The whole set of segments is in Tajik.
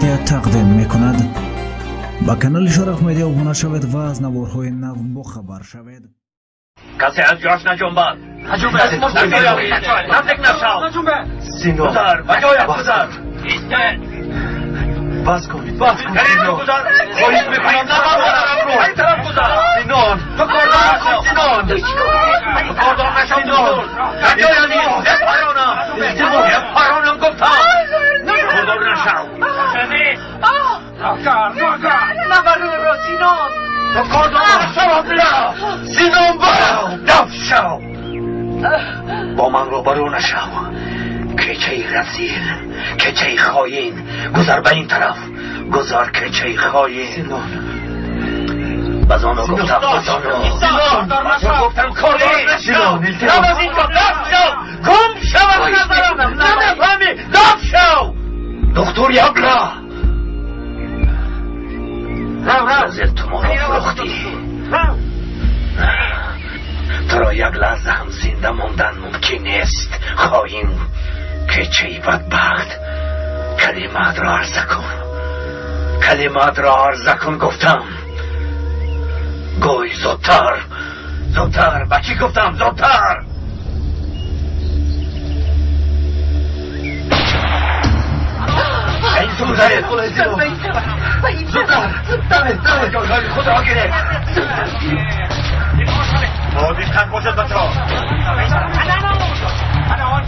Медиа тақдим мекунад. Ба канали Шараф Медиа обуна шавед ва аз наворҳои нав бохабар шавед. Касе аз ҷояш наҷунбад. Наздик нашав. Гузар, ба ҷоят гузар. Истед. Бас кунед, бас кунед. Гузар. Хоҳиш мекунам, ба ин тараф гузар. Синон. Ту кордор нашав. Синон. Ту кордор нашав. Ба ҷоят бепаронам. Бепаронам гуфтам. Кордор нашав. Наварӯро, Синон. Ту кордор нашав, абла. Синон, барав. Дафт шав. Бо ман рӯбарӯ нашав. Кечаи разил, кечаи хоин. Гузар ба ин тараф. Гузар, кечаи хоин. Синон. Ба зону гуфтам, ба зону. Синон. Гуфтам, кордор нашав. Синон, илтимос. Рав аз инҷо, дафт шав. Гум шав аз назарам. Намефаҳмӣ? Дафт шав. Духтури абла. Рав, рав. Разил, ту моро фурӯхтӣ. Туро як лаҳза ҳам зинда мондан мумкин нест. Хоин, кечаи бадбахт. Калимаатро арза кун. Калимаатро арза кун, гуфтам. Гӯй, зудтар, зудтар. Ба чӣ гуфтам? Зудтар. Ин гузаред. Зудтар. Давед, давед. Ҷойҳои худро гиред. Бо диққат бошед, бачаҳо,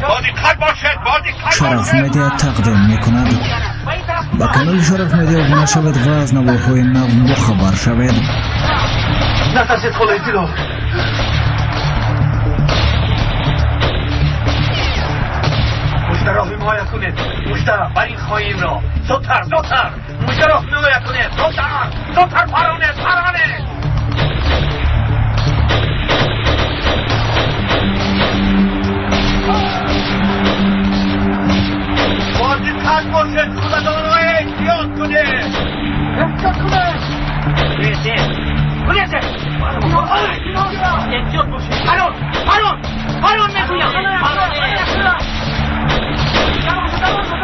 бо диққат бошед, бо диққат. Шараф Медиа тақдим мекунад. Ба канали Шараф Медиа обуна шавед ва аз наворҳои нав бохабар шавед. Натарсед, холаи Синон. Муждаро ҳимоя кунед. Мужда бар ин хоинро. Зудтар, зудтар. Муждаро ҳимоя кунед. Зудтар, зудтар. Паронед, паронед. Бо диққат бошед, худатонро эҳтиёт кунед. Эҳтиёт кунед. Гурезед! Эҳтиёт бошед. Парон, парон, парон мегӯям.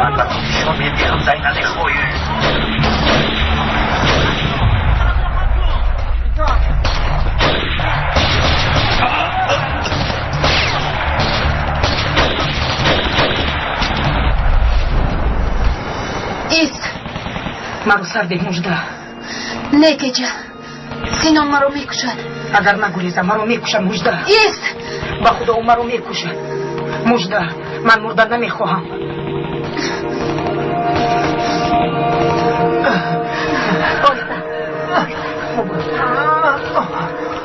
Ман ба ту нишон медиҳам, Зайнаби хоин. Ист. Маро сар деҳ, Мужда. Не, кеча, Синон маро мекушад. Агар нагурезам, маро мекушад, Мужда. Ист. Ба худо, ӯ маро мекушад, Мужда. Ман мурдан намехоҳам. Оста.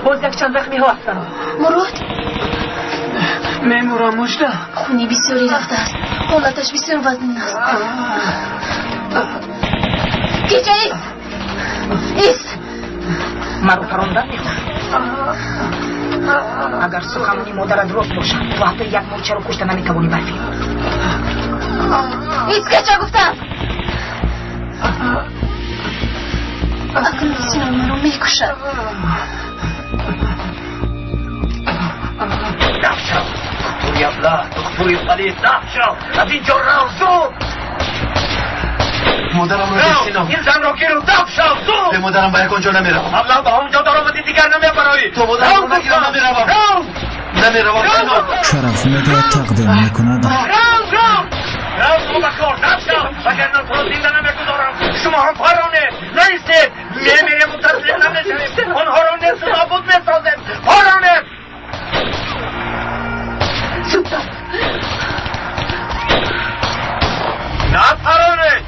Боз якчанд захмиҳо ҳастанд. Мурод. Мемурам, Мужда. Хуни бисёре рафтааст, ҳолаташ бисёр вазнин аст. Кеча, ист, ист. Маро парондан мехоҳӣ? Агар суханони модарат рост бошад, ту ҳатто як мурчаро кушта наметавонӣ, Барфин. Ист, кеча, гуфтам. Акнун Синон маро мекушад. Дафт шав, духтури абла, духтури палид. Дафт шав, аз инҷо рав, зуд. Модарамро Рав. Синон. Ин занро гиру дафт шав, зуд. Бе модарам ба ягон ҷо намеравам. Абла, ба он ҷо даромадӣ, дигар намебароӣ. То модарамро нагирам, намеравам. Рав. Намеравам, Синон. Шараф Медиа тақдим мекунад. Рав, рав, рав, ба кор. Дафт шав, вагарна туро зинда намегузорам. Шумо ҳам паронед, наистед. Мемирему таслим намешавем. Онҳоро несту нобуд месозем. Паронед. Зудтар. Напаронед,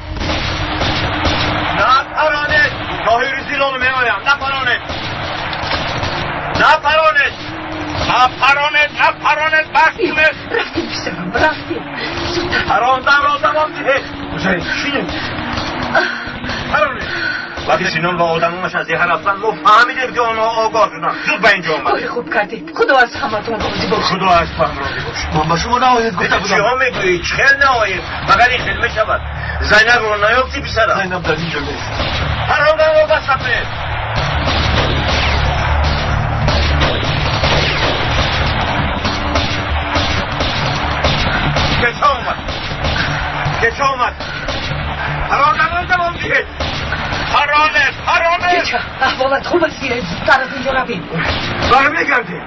напаронед. Тоҳири Зилону меоям. Напаронед, напаронед, напаронед, напаронед. Бас кунед. Рафтем, писарам, рафтем, зудтар. Паронданро давом диҳед. Шинед. Паронед. Вақте Синон ва одамонаш аз деҳа рафтанд, мо фаҳмидем, ки онҳо огоҳ шуданд. Зуд ба инҷо омадем. Кори хуб кардед. Худо аз ҳаматон розӣ бошад. Худо аз ту ҳам розӣ бошад. Ман ба шумо наоед гуфта будам. Чиҳо мегӯӣ? Чхел наоед? Магар ин хел мешавад? Зайнабро наёфтӣ, писарам? Зайнаб дар инҷо нест. Паронданро баст кунед. Кеча омад, кеча омад. Паронданро давом диҳед. Ҳолат хуб аст, биёед зудтар аз инҷо равем. Бармегардем.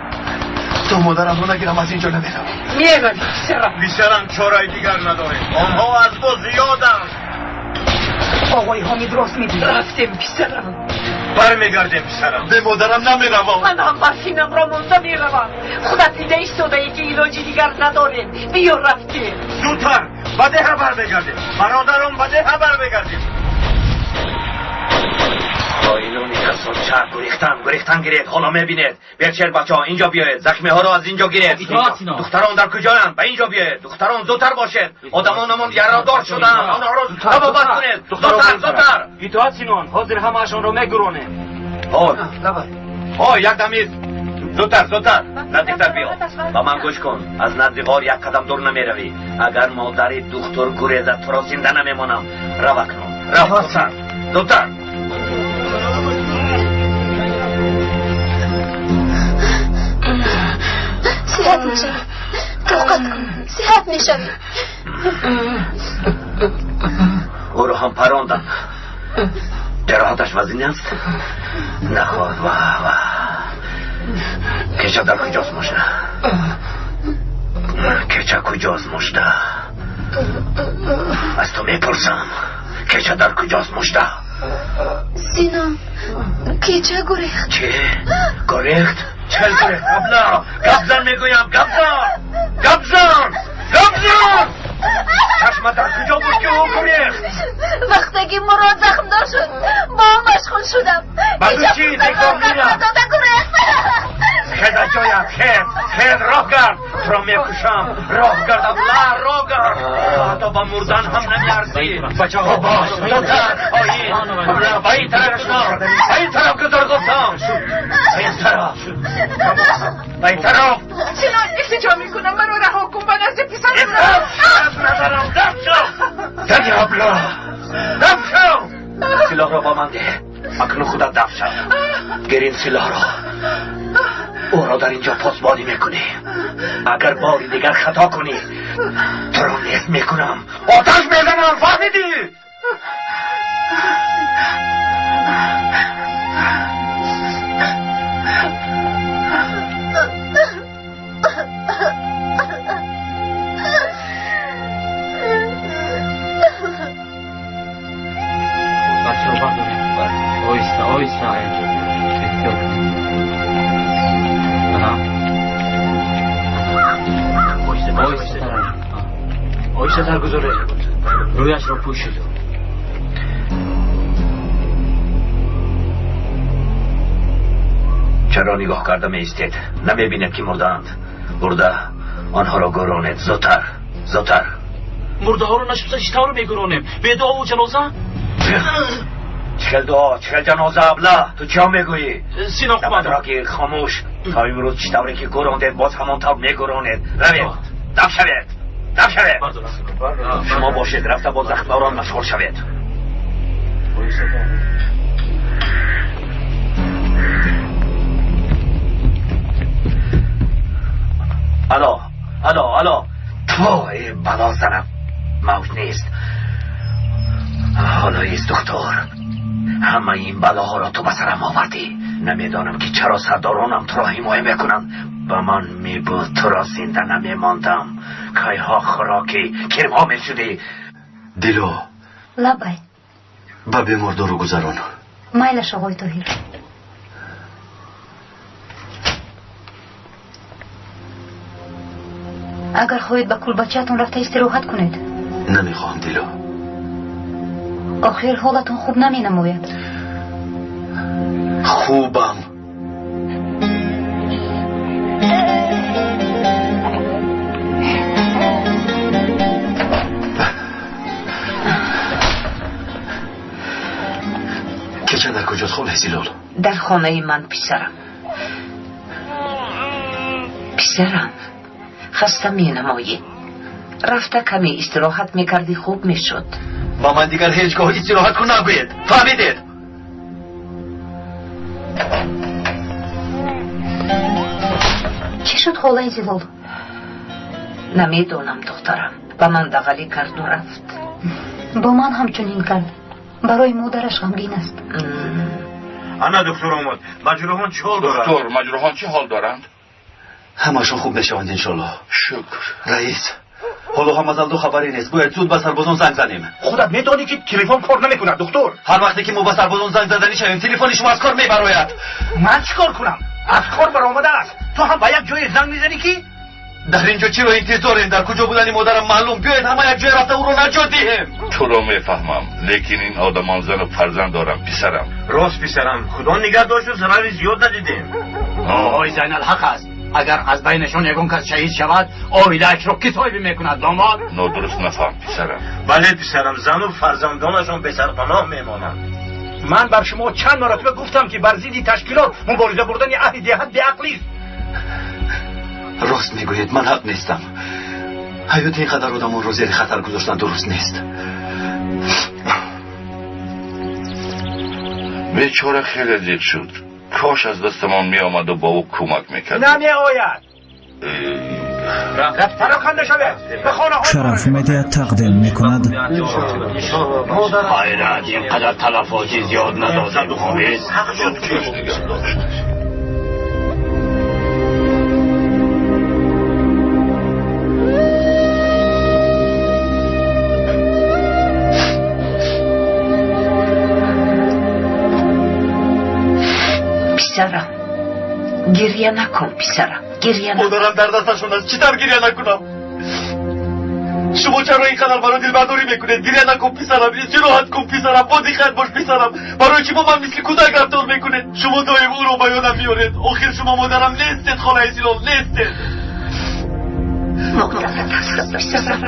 То модарамро нагирам, аз инҷо намеравам. Меравӣ, писарам. Писарам, чораи дигар надорем. Онҳо аз мо зиёданд. Оғои Ҳомид рост мегӯяд. Рафтем, писарам. Бармегардем, писарам. Бе модарам намеравам. Ман ҳам барфинамро монда меравам. Худат дида истодаӣ, ки илоҷи дигар надорем. Биё, рафтем. Зудтар ба деҳа бармегардем. Бародарон, ба деҳа бармегардем. Хоинони касонча, гурехтан, гурехтан гиред, ҳоло мебинед. Берчел, бачаҳо, инҷо биёед, захмиҳоро аз инҷо гиред. Духтарон дар куҷоянд? Ба инҷо биёед. Духтарон, зудтар бошед. Одамонамон ярадор шуданд. Онҳоро табобат кунед. Зудтар, зудтар. Итоат, Синон, ҳозир ҳамаашонро мегуронем. Ҳой, ҳой, як дамид. Зудтар, зудтар, наздиктар биё. Ба ман гӯш кун. Аз назди ғор як қадам дур намеравӣ. Агар модари духтур гурезад, туро зинда намемонам. Рав акнун. Рав, зудтар. Зудтар. Сиҳат мешавӣ, тоқат кун, сиҳат мешавӣ. Ӯро ҳам парондам. Ҷароҳаташ вазин аст? Наход, ва ва. Кеча дар куҷост, мужда? Кеча куҷост, мужда? Аз ту мепурсам. Кеча дар куҷост, мужда? Сином, кеча гурехт. Чӣ? Гурехт? Чел гурехт? Абла! Гап зан мегӯям, гап зан! Гап зан! Гап зан! Чашма дар куҷо буд, ки ӯ гурехт? Вақте ки Мурод захмдор шуд, бо ӯ машғул шудам. Ба ту чӣ? Бегоҳ мирам. Дода гурехт. Хез аз ҷоят, хез, хез, роҳ гард, туро мекушам. Роҳ гард, абла, роҳ гард. Ту ҳатто ба мурдан ҳам намеарзӣ. Бачаҳо, бош, зудтар, оин. Абла, ба ин тараф гузор, ба ин тараф гузор, гуфтам. Ба ин тараф, ба ин тараф. Синон, илтиҷо мекунам, маро раҳо кун, ба назди писарам. Аз назарам даф шав. Зади абла, даф шав. Силоҳро ба ман деҳ. Акнун худат даф шав. Гир ин силоҳро. Ӯро дар инҷо посбонӣ мекунӣ. Агар бори дигар хато кунӣ, туро нест мекунам. Оташ мезанам, фаҳмидӣ? Бачаҳо, бардоред. Оҳиста, оҳиста, эҳтиёт кунед. Аҳа. Оҳистатар. Оҳистатар гузоред. Рӯяшро пӯшид. Чаро нигоҳ карда меистед? Намебинед, ки мурдаанд? Бурда онҳоро гӯронед. Зудтар, зудтар. Мурдаҳоро нашуста чӣ тавр мегӯронем? Бе дуову ҷаноза? Чӣ хел дуо, чӣ хел ҷаноза, абла? Ту чиҳо мегӯӣ? Сино Намадро гир, хомӯш. То имрӯз чӣ тавре ки гӯрондед, боз ҳамон тавр мегӯронед. Равед, даф шавед, даф шавед. Шумо бошед, рафта бо захмдорон машғул шавед. Алло, алло, алло. Ту, эй бало занам. Мавҷ нест. Ҳоло ист, духтур. Ҳамаи ин балоҳоро ту ба сарам овардӣ. Намедонам, ки чаро сардоронам туро ҳимоя мекунанд. Ба ман мебуд, туро зинда намемондам. Кайҳо хӯроки кирмҳо мешудӣ. Дило. Лабай. Ба бемор дору гузарон. Майлаш, оғои Тоҳир. Агар хоҳед, ба кулбачаатон рафта истироҳат кунед. Намехоҳам, Дило. Охир ҳолатон хуб наменамояд. Хубам. Кеча дар куҷост, холаи Зилол? Дар хонаи ман, писарам. Писарам, хаста менамоӣ. Рафта каме истироҳат мекардӣ, хуб мешуд. Ба ман дигар ҳеҷ гоҳ истироҳат кун нагӯед, фаҳмидед? Чӣ шуд, холаи Зилол? Намедонам, духтарам. Ба ман дағалӣ карду рафт. Бо ман ҳамчунин кард. Барои модараш ғамгин аст. Ана духтур омад. Маҷрӯҳон чӣ ҳол доранд? Духтур, маҷрӯҳон чӣ ҳол доранд? Ҳамашон хуб мешаванд, иншоллоҳ. Шукр. Раис, ҳоло ҳам аз авду хабаре нест. Бояд зуд ба сарбозон занг занем. Худат медонӣ, ки телефон кор намекунад, духтур. Ҳар вақте ки мо ба сарбозон занг заданӣ шавем, телефони шумо аз кор мебарояд. Ман чӣ кор кунам? Аз кор баромадааст. Ту ҳам ба як ҷое занг мезанӣ, ки Дар ин ҷо чиро интизорем? Дар куҷо будани модарам маълум. Биёед, ҳама як ҷое рафта ӯро наҷот диҳем. Туро мефаҳмам, лекин ин одамон зану фарзанд дорам, писарам. Рост, писарам, худо нигаҳ дошту зарари зиёд надидем. Оғои Зайнал ҳақ аст. Агар аз байнашон ягон кас шаҳид шавад, оилаашро кӣ соҳибӣ мекунад, домод? Нодуруст нафаҳм, писарам. Бале, писарам, зану фарзандонашон бесарпаноҳ мемонанд. Ман бар шумо чанд маротиба гуфтам, ки бар зидди ташкилот мубориза бурдани аҳли деҳат беақлист. Рост мегӯед, ман ҳақ нестам. Ҳаёти ин қадар одамонро зери хатар гузоштан дуруст нест. Бечора хеле зиқ шуд. Кош аз дастамон меомаду бо ӯ кӯмак мекардем. Намеояд. Пароканда шавед, ба хонаҳо. Шараф Медиа тақдим мекунад. Хайрат, ин қадар талафоти зиёд надодем, хомез. Кош нигаҳ дошт. Писарам, гирья накун, писарам, гирья накун. Модарам дар дасташон аст, чӣ тавр гирья накунам? Шумо чаро ин қадар маро дилбардорӣ мекунед? Гирья накун, писарам, истироҳат кун, писарам, бо диққат бош, писарам. Барои чӣ бо ман мисли кӯдак рафтор мекунед? Шумо доим ӯро ба ёдам меоред. Охир шумо модарам нестед, холаи Зилол, нестед. Модарат ҳастам, писарам,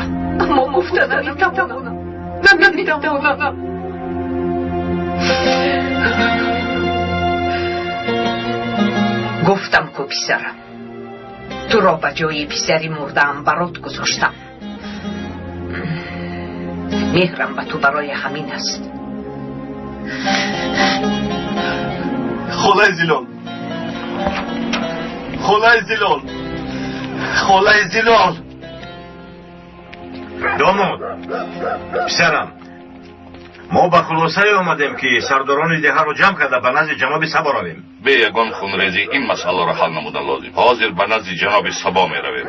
аммо гуфта наметавонам, наметавонам. Гуфтам ку, писарам, туро ба ҷои писари мурдаам барот гузоштам. Меҳрам ба ту барои ҳамин аст. Холаи Зилол, холаи Зилол, холаи Зилол. Домод, писарам, мо ба хулосае омадем, ки сардорони деҳаро ҷамъ карда ба назди ҷаноби Сабо равем. Бе ягон хунрезӣ ин масъаларо ҳал намудан лозим. Ҳозир ба назди ҷаноби Сабо меравем.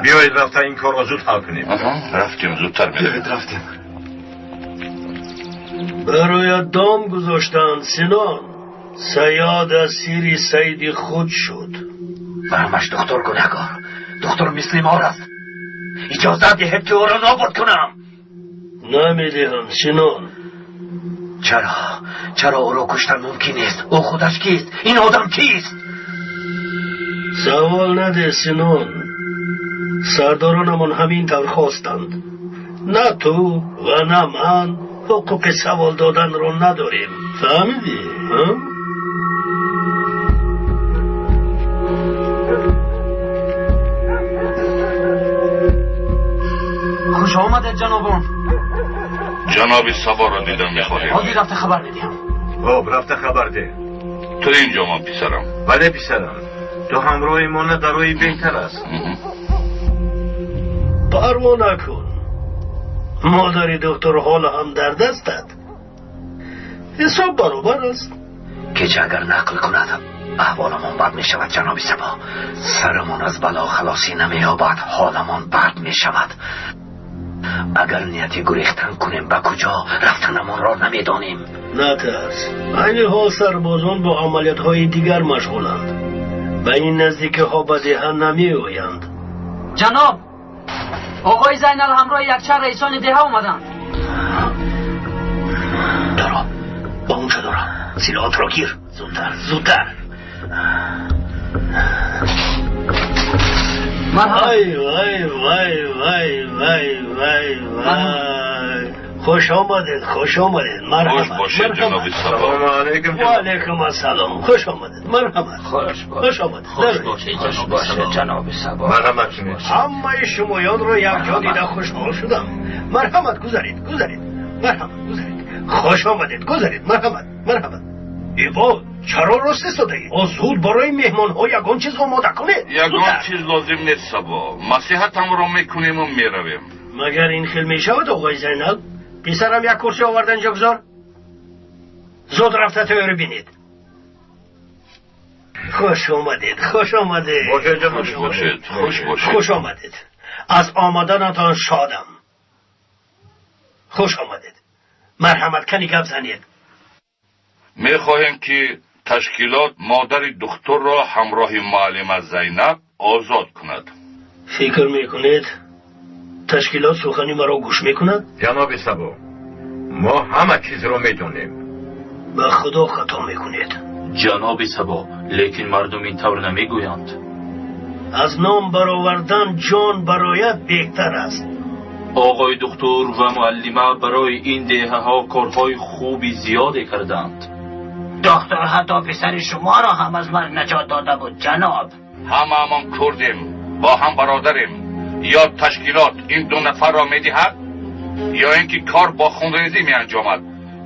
Биёед, рафта ин корро зуд ҳал кунем. Рафтем, зудтар меравем. Биёед, рафтем. Барояд дом гузоштанд, Синон. Саёд асири сайди худ шуд. Барамаш духтур гунаҳкор. Духтур мисли мор аст. Иҷозат диҳед, ки ӯро нобуд кунам. Намедиҳам, Синон. Чаро? Чаро ӯро куштан мумкин нест? Ӯ худаш кист? Ин одам кист? Савол наде, Синон. Сардоронамон ҳамин тавр хостанд. На ту ва на ман ҳуқуқи савол доданро надорем. Фаҳмидӣ? Хуш омадед, ҷанобон. Ҷаноби Саборо дидан мехоҳем. Ҳозир рафта хабар медиҳам. Хуб, рафта хабар деҳ. Ту инҷо мон, писарам. Бале, писарам, ту ҳамроҳи мо надарои беҳтар аст. Парво накун, модари доктор ҳоло ҳам дар дастат. Ҳисоб баробар аст. Кеча агар нақл кунад, аҳволамон бад мешавад, ҷаноби Сабо. Сарамон аз бало халосӣ намеёбад, ҳоламон бад мешавад. Агар нияти гурехтан кунем, ба куҷо рафтанамонро намедонем. Натарс, айни ҳол сарбозон бо амалиётҳои дигар машғуланд, ба ин наздикиҳо ба деҳа намеоянд. Ҷаноб, оғои Зайнал ҳамроҳи якчанд раисони деҳа омаданд. Доро, ба унҷо дора. Силоҳатро гир, зудтар, зудтар. Вай, вай, вай, вай, вай, вай, вай, хуш омадед, хуш омадед, марҳамат. Хуш бошед, ҷаноби Сабо. Салому алайкум. Ва алайкум ассалом, хуш омадед, марҳамат. Хуш омадед. Хуш бошед, ҷаноби Сабо. Марҳамат кунед. Ҳамаи шумоёнро якҷо дида хушҳол шудам. Марҳамат, гузаред, гузаред, марҳамат, гузаред. Хуш омадед, гузаред, марҳамат, марҳамат. Ибо, чаро рост истодаед? О, зуд барои меҳмонҳо ягон чиз омода кунед. Ягон чиз лозим нест, Сабо. Маслиҳатамро мекунему меравем. Магар ин хел мешавад, оғои Зайнал? Писарам, як курсӣ оварда инҷо гузор. Зуд рафта тайёрӣ бинед. Хуш омадед, хуш омадед. Хуш бошед, хуш бошед. Хуш омадед. Аз омаданатон шодам. Хуш омадед. Марҳамат, кани гап занед. Мехоҳем ки ташкилот модари духтурро ҳамроҳи муаллима Зайнаб озод кунад. Фикр мекунед ташкилот сухани маро гӯш мекунад? Ҷаноби Сабо, мо ҳама чизро медонем. Ба Худо хато мекунед. Ҷаноби Сабо, лекин мардум ин тавр намегӯянд. Аз ном баровардан ҷон барояд беҳтар аст. Оғои духтур ва муаллима барои ин деҳаҳо корҳои хуби зиёде карданд. Доктор ҳатто писари шуморо ҳам аз марг наҷот дода буд, ҷаноб. Ҳамаамон курдем, бо ҳам бародарем. Ё ташкилот ин ду нафарро медиҳад, ё ин ки кор бо хунрезӣ меанҷомад.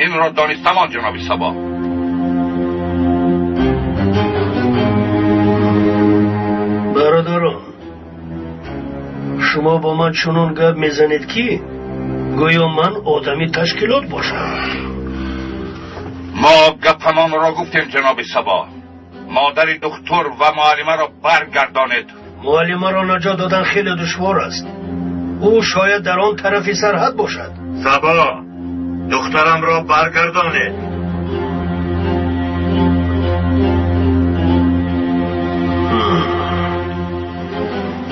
Инро донистамон, ҷаноби Сабо. Бародарон, шумо бо ман чунон гап мезанед, ки гӯё ман одами ташкилот бошам. Мо гапамонро гуфтем, ҷаноби Сабо. Модари духтур ва муаллимаро баргардонед. Муаллимаро наҷот додан хеле душвор аст. Ӯ шояд дар он тарафи сарҳад бошад. Сабо, духтарамро баргардонед.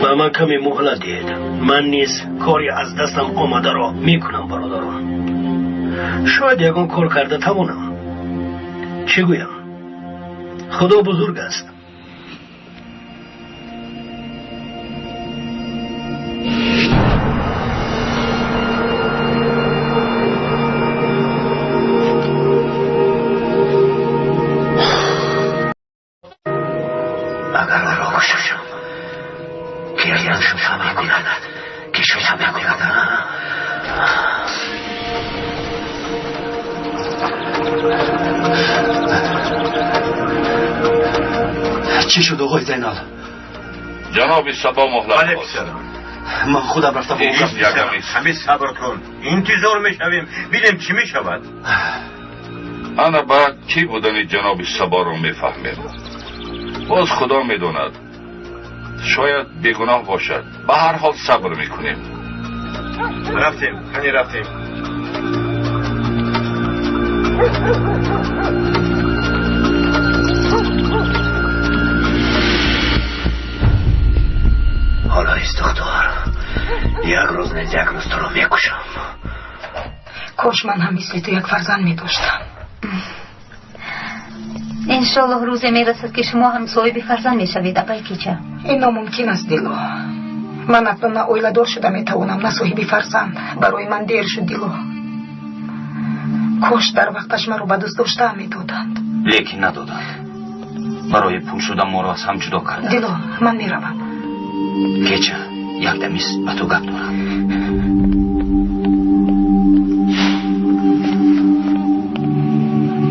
Ба ман каме муҳлат диҳед. Ман низ кори аз дастам омадаро мекунам, бародарон. Шояд ягон кор карда тавонам. Чӣ гӯям? Худо бузург аст. Агар ӯро кушам, гирян шуша мекунад, ки шуша мекунад. Чӣ шуд, оғои Зайнал? Ҷаноби Сабо муҳлат Бале, хост. писарам. Ман худам рафтам бо ӯ гап Ягам нест. Ҳамин сабр кун, интизор мешавем, бинем чӣ мешавад. Ана баъд кӣ будани ҷаноби Саборо мефаҳмем. Боз Худо медонад, шояд бегуноҳ бошад. Ба ҳар ҳол сабр мекунем. Рафтем, кани рафтем. Ҳоло ист, духтур, як рӯз низ як рӯз туро мекушам. Кош ман ҳам мисли ту як фарзанд медоштам. Иншоллоҳ рӯзе мерасад, ки шумо ҳам соҳиби фарзанд мешавед, апай Кича. Ин номумкин аст, Дило. Ман акнун на оиладор шуда метавонам, на соҳиби фарзанд. Барои ман дер шуд, Дило. Кош дар вақташ маро ба дӯст доштаам медоданд. Лекин надоданд. Барои пул шуда моро аз ҳам ҷудо карданд. Дило, ман меравам. Кеча, якдамист ба ту гап дорам.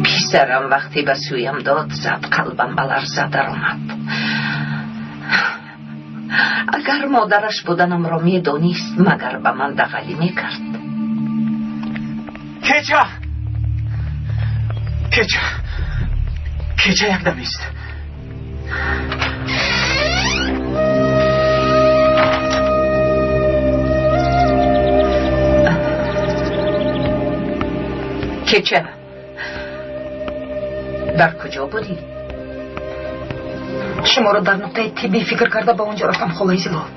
Писарам вақте ба сӯям дод зад, қалбам ба ларза даромад. Агар модараш буданамро медонист, магар ба ман дағалӣ мекард. Кеча, кеча, кеча, якдамист. Кеча, дар куҷо будӣ? Шуморо дар нуқтаи тиббӣ фикр карда ба он ҷо рафтам, холаи Зилол.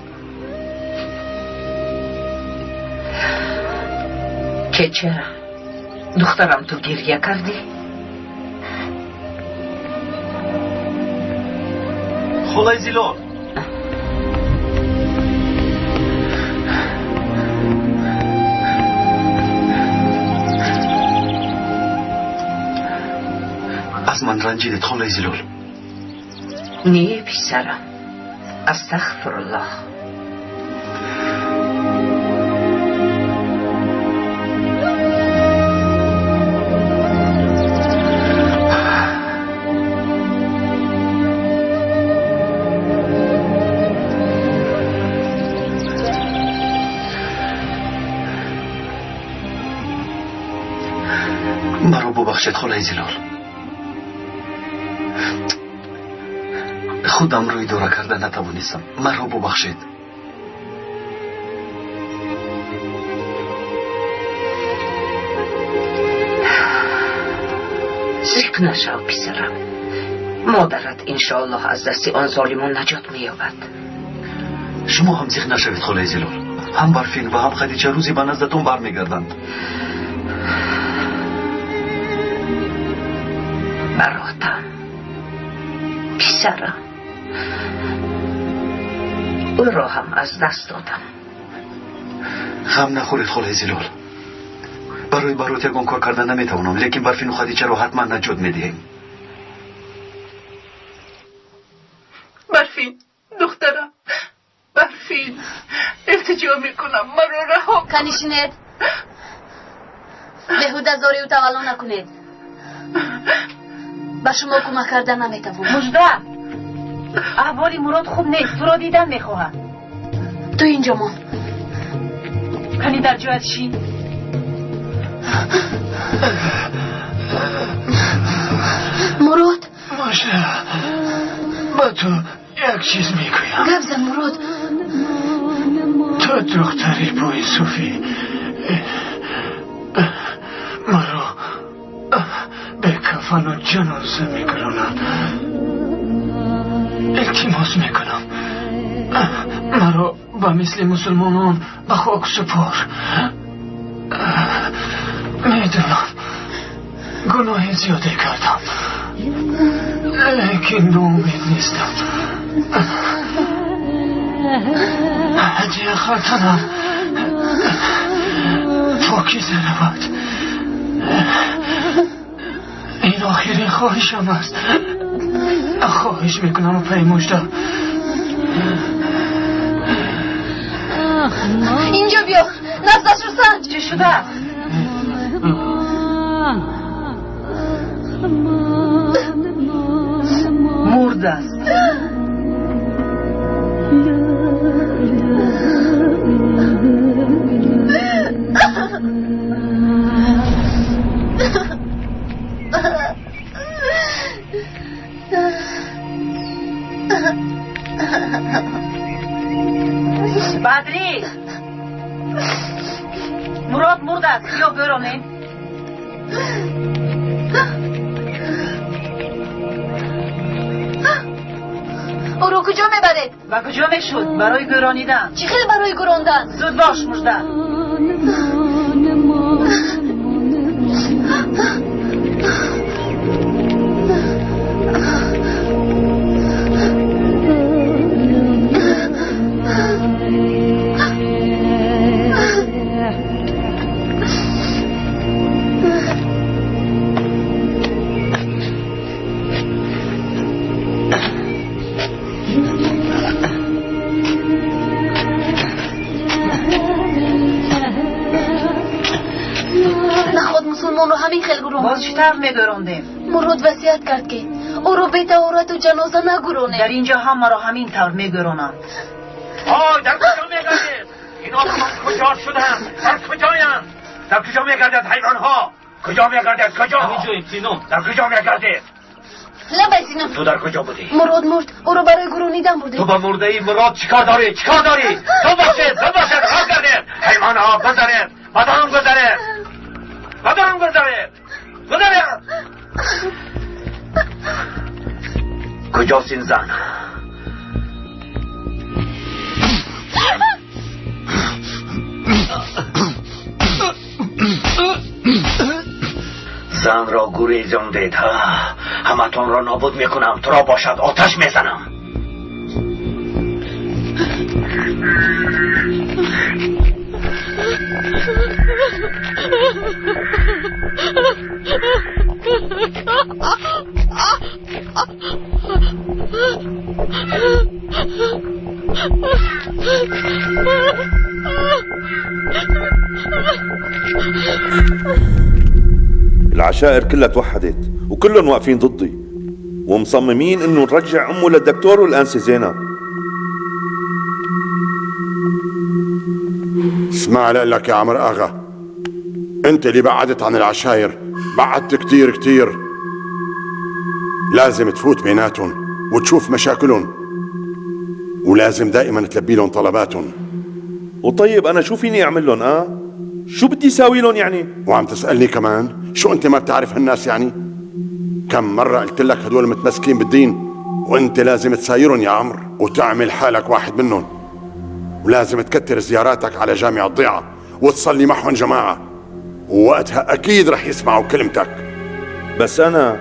Кеча, духтарам, ту гирья кардӣ? Холаи Зилол. Аз ман ранҷидед, холаи Зилол. Не, писарам, астағфируллоҳ. Маро бубахшед, холаи Зилол. Худамро идора карда натавонистам. Маро бубахшед. Зиқ нашав, писарам. Модарат иншоаллоҳ аз дасти он золимон наҷот меёбад. Шумо ҳам зиқ нашавед, холаи Зилол. Ҳам Барфин ва ҳам Хадича рӯзе ба наздатон бармегарданд. Баротам, писарам, ӯро ҳам аз даст додам. Ғам нахӯред, холаи Зилол. Барои Барот ягон кор карда наметавонам, лекин Барфину Хадичаро ҳатман наҷот медиҳем. Барфин, духтарам, Барфин, илтиҷо мекунам, маро раҳо кун. Канишинед, беҳуда зорию тавалло накунед. Ба шумо кӯмак карда наметавонам. Мужда, аҳволи Мурод хуб нест, туро дидан мехоҳад. Ту инҷо мон. Кани дар ҷоят шин. Мурод. Мужда, ба ту як чиз мегӯям. Гап зан, Мурод. Ту духтари боисуфӣ, маро бекафану ҷаноза мегуронанд. Илтимос мекунам, маро ба мисли мусулмонон ба хок супор. Медонам, гуноҳи зиёде кардам, лекин ноумед нестам. Ҳадия хатанам покиза равад. Ин охирин хоҳишам аст. Хоҳиш мекунам, апаи Мужда. Инҷо биё, набзашро санҷ. Чӣ шудааст? Мурд аст. Бадрӣ, Мурод мурд аст, ё гӯронем? Ӯро куҷо мебаред? Ба куҷо мешуд? Барои гӯронидан. Чӣ хел барои гӯрондан? Зуд бош, Мужда. Наход мусулмонро ҳамин хел гӯрон. Боз чӣ тавр мегӯрондем? Мурод васият кард, ки ӯро бетаҳорату ҷаноза нагӯронем. Дар инҷо ҳамаро ҳамин тавр мегӯронанд. Ой, дар куҷо мегардед? Ин одамон куҷо шуданд? Дар куҷоянд? Дар куҷо мегардед, ҳайвонҳо? Куҷо мегардед? Куҷо? Ҳамин ҷоем. Дар куҷо мегардед? Лабай, Сино. Ту дар куҷо будӣ? Мурод мурд, ӯро барои гӯронидан бурдем. Ту ба мурдаи Мурод чӣ кор дорӣ? Чӣ кор дорӣ? Зуд бошед, зуд бошед, роҳ гардед! Ҳайвонҳо, гузаред! Ба дарун гузаред! Ба дарун гузаред! Гузаред! Куҷост ин зан? Занро гурезондед, ҳаматонро нобуд мекунам. Туро бошад оташ мезанам. العشائر كلها توحدت وكلهم واقفين ضدي ومصممين انه نرجع امه للدكتور والانسه زينب. اسمع لك يا عمر اغا، انت اللي بعدت عن العشاير، بعدت كتير كتير. لازم تفوت بيناتهم وتشوف مشاكلهم، ولازم دائما تلبي لهم طلباتهم. وطيب انا شو فيني اعمل لهم؟ شو بدي ساوي لهم يعني؟ وعم تسألني كمان؟ شو انت ما بتعرف هالناس يعني؟ كم مرة قلت لك هدول متمسكين بالدين، وانت لازم تسايرهم يا عمرو وتعمل حالك واحد منهم، ولازم تكتر زياراتك على جامع الضيعة وتصلي معهم جماعة، ووقتها أكيد رح يسمعوا كلمتك. بس أنا،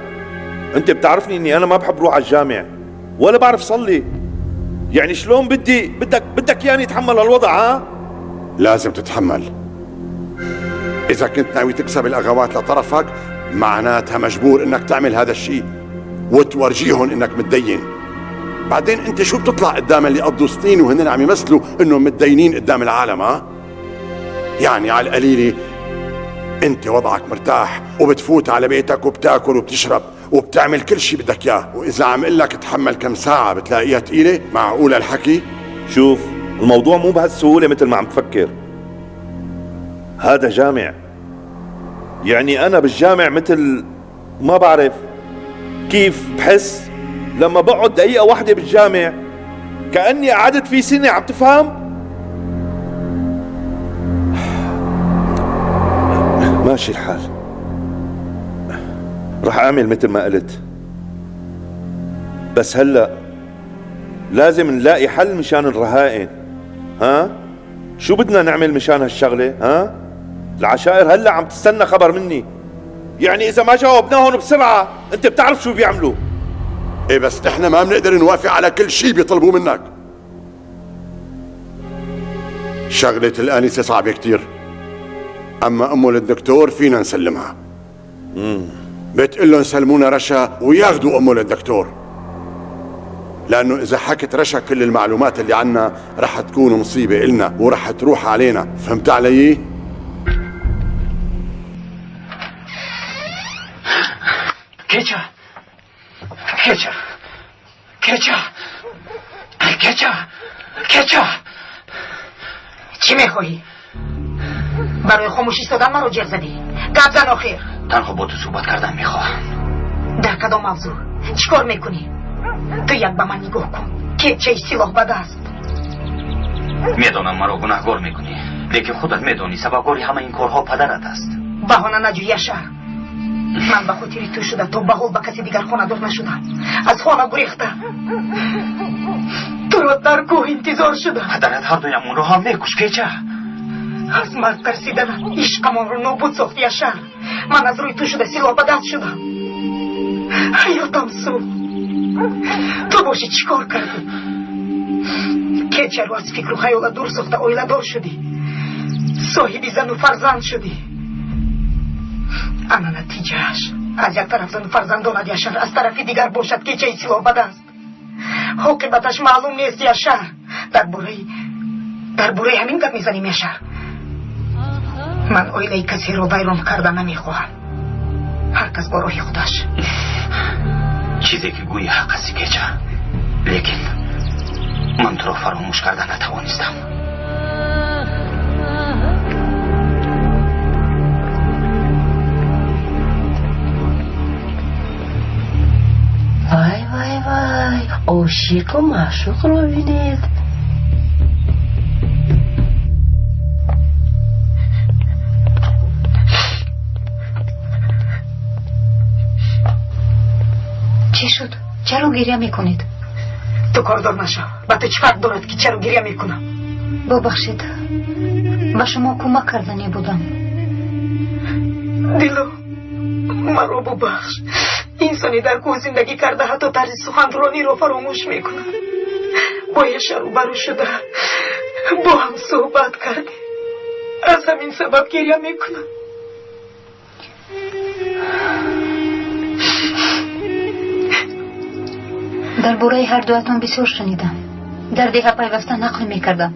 أنت بتعرفني إني أنا ما بحب روح على الجامع ولا بعرف صلي، يعني شلون بدي بدك يعني اتحمل هالوضع؟ ها؟ لازم تتحمل. إذا كنت ناوي تكسب الأغوات لطرفك معناتها مجبور إنك تعمل هذا الشيء وتورجيهم إنك متدين. بعدين أنت شو بتطلع قدام اللي قضوا سنين وهن عم يمثلوا إنهم متدينين قدام العالم؟ ها؟ يعني على القليلة أنت وضعك مرتاح وبتفوت على بيتك وبتاكل وبتشرب وبتعمل كل شيء بدك إياه، وإذا عم قلك تحمل كم ساعة بتلاقيها ثقيلة. معقولة الحكي؟ شوف، الموضوع مو بهالسهولة مثل ما عم تفكر. هذا جامع، يعني أنا بالجامع مثل ما بعرف كيف بحس لما بقعد دقيقة واحدة بالجامع كأني قعدت فيه سنة، عم تفهم؟ ماشي الحال، رح أعمل مثل ما قلت، بس هلأ لازم نلاقي حل مشان الرهائن. ها؟ شو بدنا نعمل مشان هالشغلة؟ ها؟ العشائر هلأ عم تستنى خبر مني، يعني إذا ما جاوبناهم بسرعة أنت بتعرف شو بيعملوا. إيه بس نحن ما بنقدر نوافق على كل شيء بيطلبوه منك. شغلة الآنسة صعبة كتير، أما أمه للدكتور فينا نسلمها. بتقول لهم سلمونا رشا وياخذوا أمه للدكتور، لأنه إذا حكت رشا كل المعلومات اللي عنا رح تكون مصيبة إلنا ورح تروح علينا. فهمت علي؟ كيتشا كيتشا كيتشا كيتشا كيتشا، چی میخواهی؟ برای خاموش ایستادن مرا جر زدی. گپ زن آخر. تنها با تو صحبت کردن میخواهم. در کدام موضوع؟ چیکار میکنی؟ تو یک به من نگاه کن که چه سلاح به دست. میدانم مرا گناهگار میکنی، لیکن خودت میدانی سببگار همه این کارها پدرت است. بهانه نجوی شهر. من به خاطر تو شده تا به حال به کسی دیگر خانه‌دار نشدم، از خانه گریختم، تو را در کوه انتظار شدم. پدرت هر دویمون را هم میکش کیچه. از مرگ ترسیدن عشقمان را نابود ساختی شهر. من از روی تو شده سلاح به دست شدم، حیاتم سوخت. تو باشی چیکار کردی؟ کیچه رو از فکر و خیال دور ساخته عائله دار شدی، صاحب زن و فرزند شدی. انا نتیجهش از یک طرف زن و فرزندانت یشر، از طرف دیگر باشد که چه سلاح به دست. عاقبتش معلوم نیست یشر. درباره همین گپ میزنیم یشر. من عائله کسی رو ویران کرده نمیخواهم، هر کس با راه خودش. چیزی که گویی حق است کیچه، لیکن من تو را فراموش کرده نتوانستم. وای وای وای، عاشق و معشوق رو ببینید. چی شد؟ چرا گریه میکنید؟ تو کاردار نشو. با تو چه فرق دارد که چرا گریه میکنم؟ ببخشید، با شما کمک کردنی بودم. دلو مرا ببخش. انسانی در کوه زندگی کرده حتی طرز سخنرانی را فراموش میکند. با یه روبرو شده با هم صحبت کردیم، از همین سبب گریه میکنم. درباره هر دویتان بسیار شنیدم. در دیه پیوسته نقل میکردم.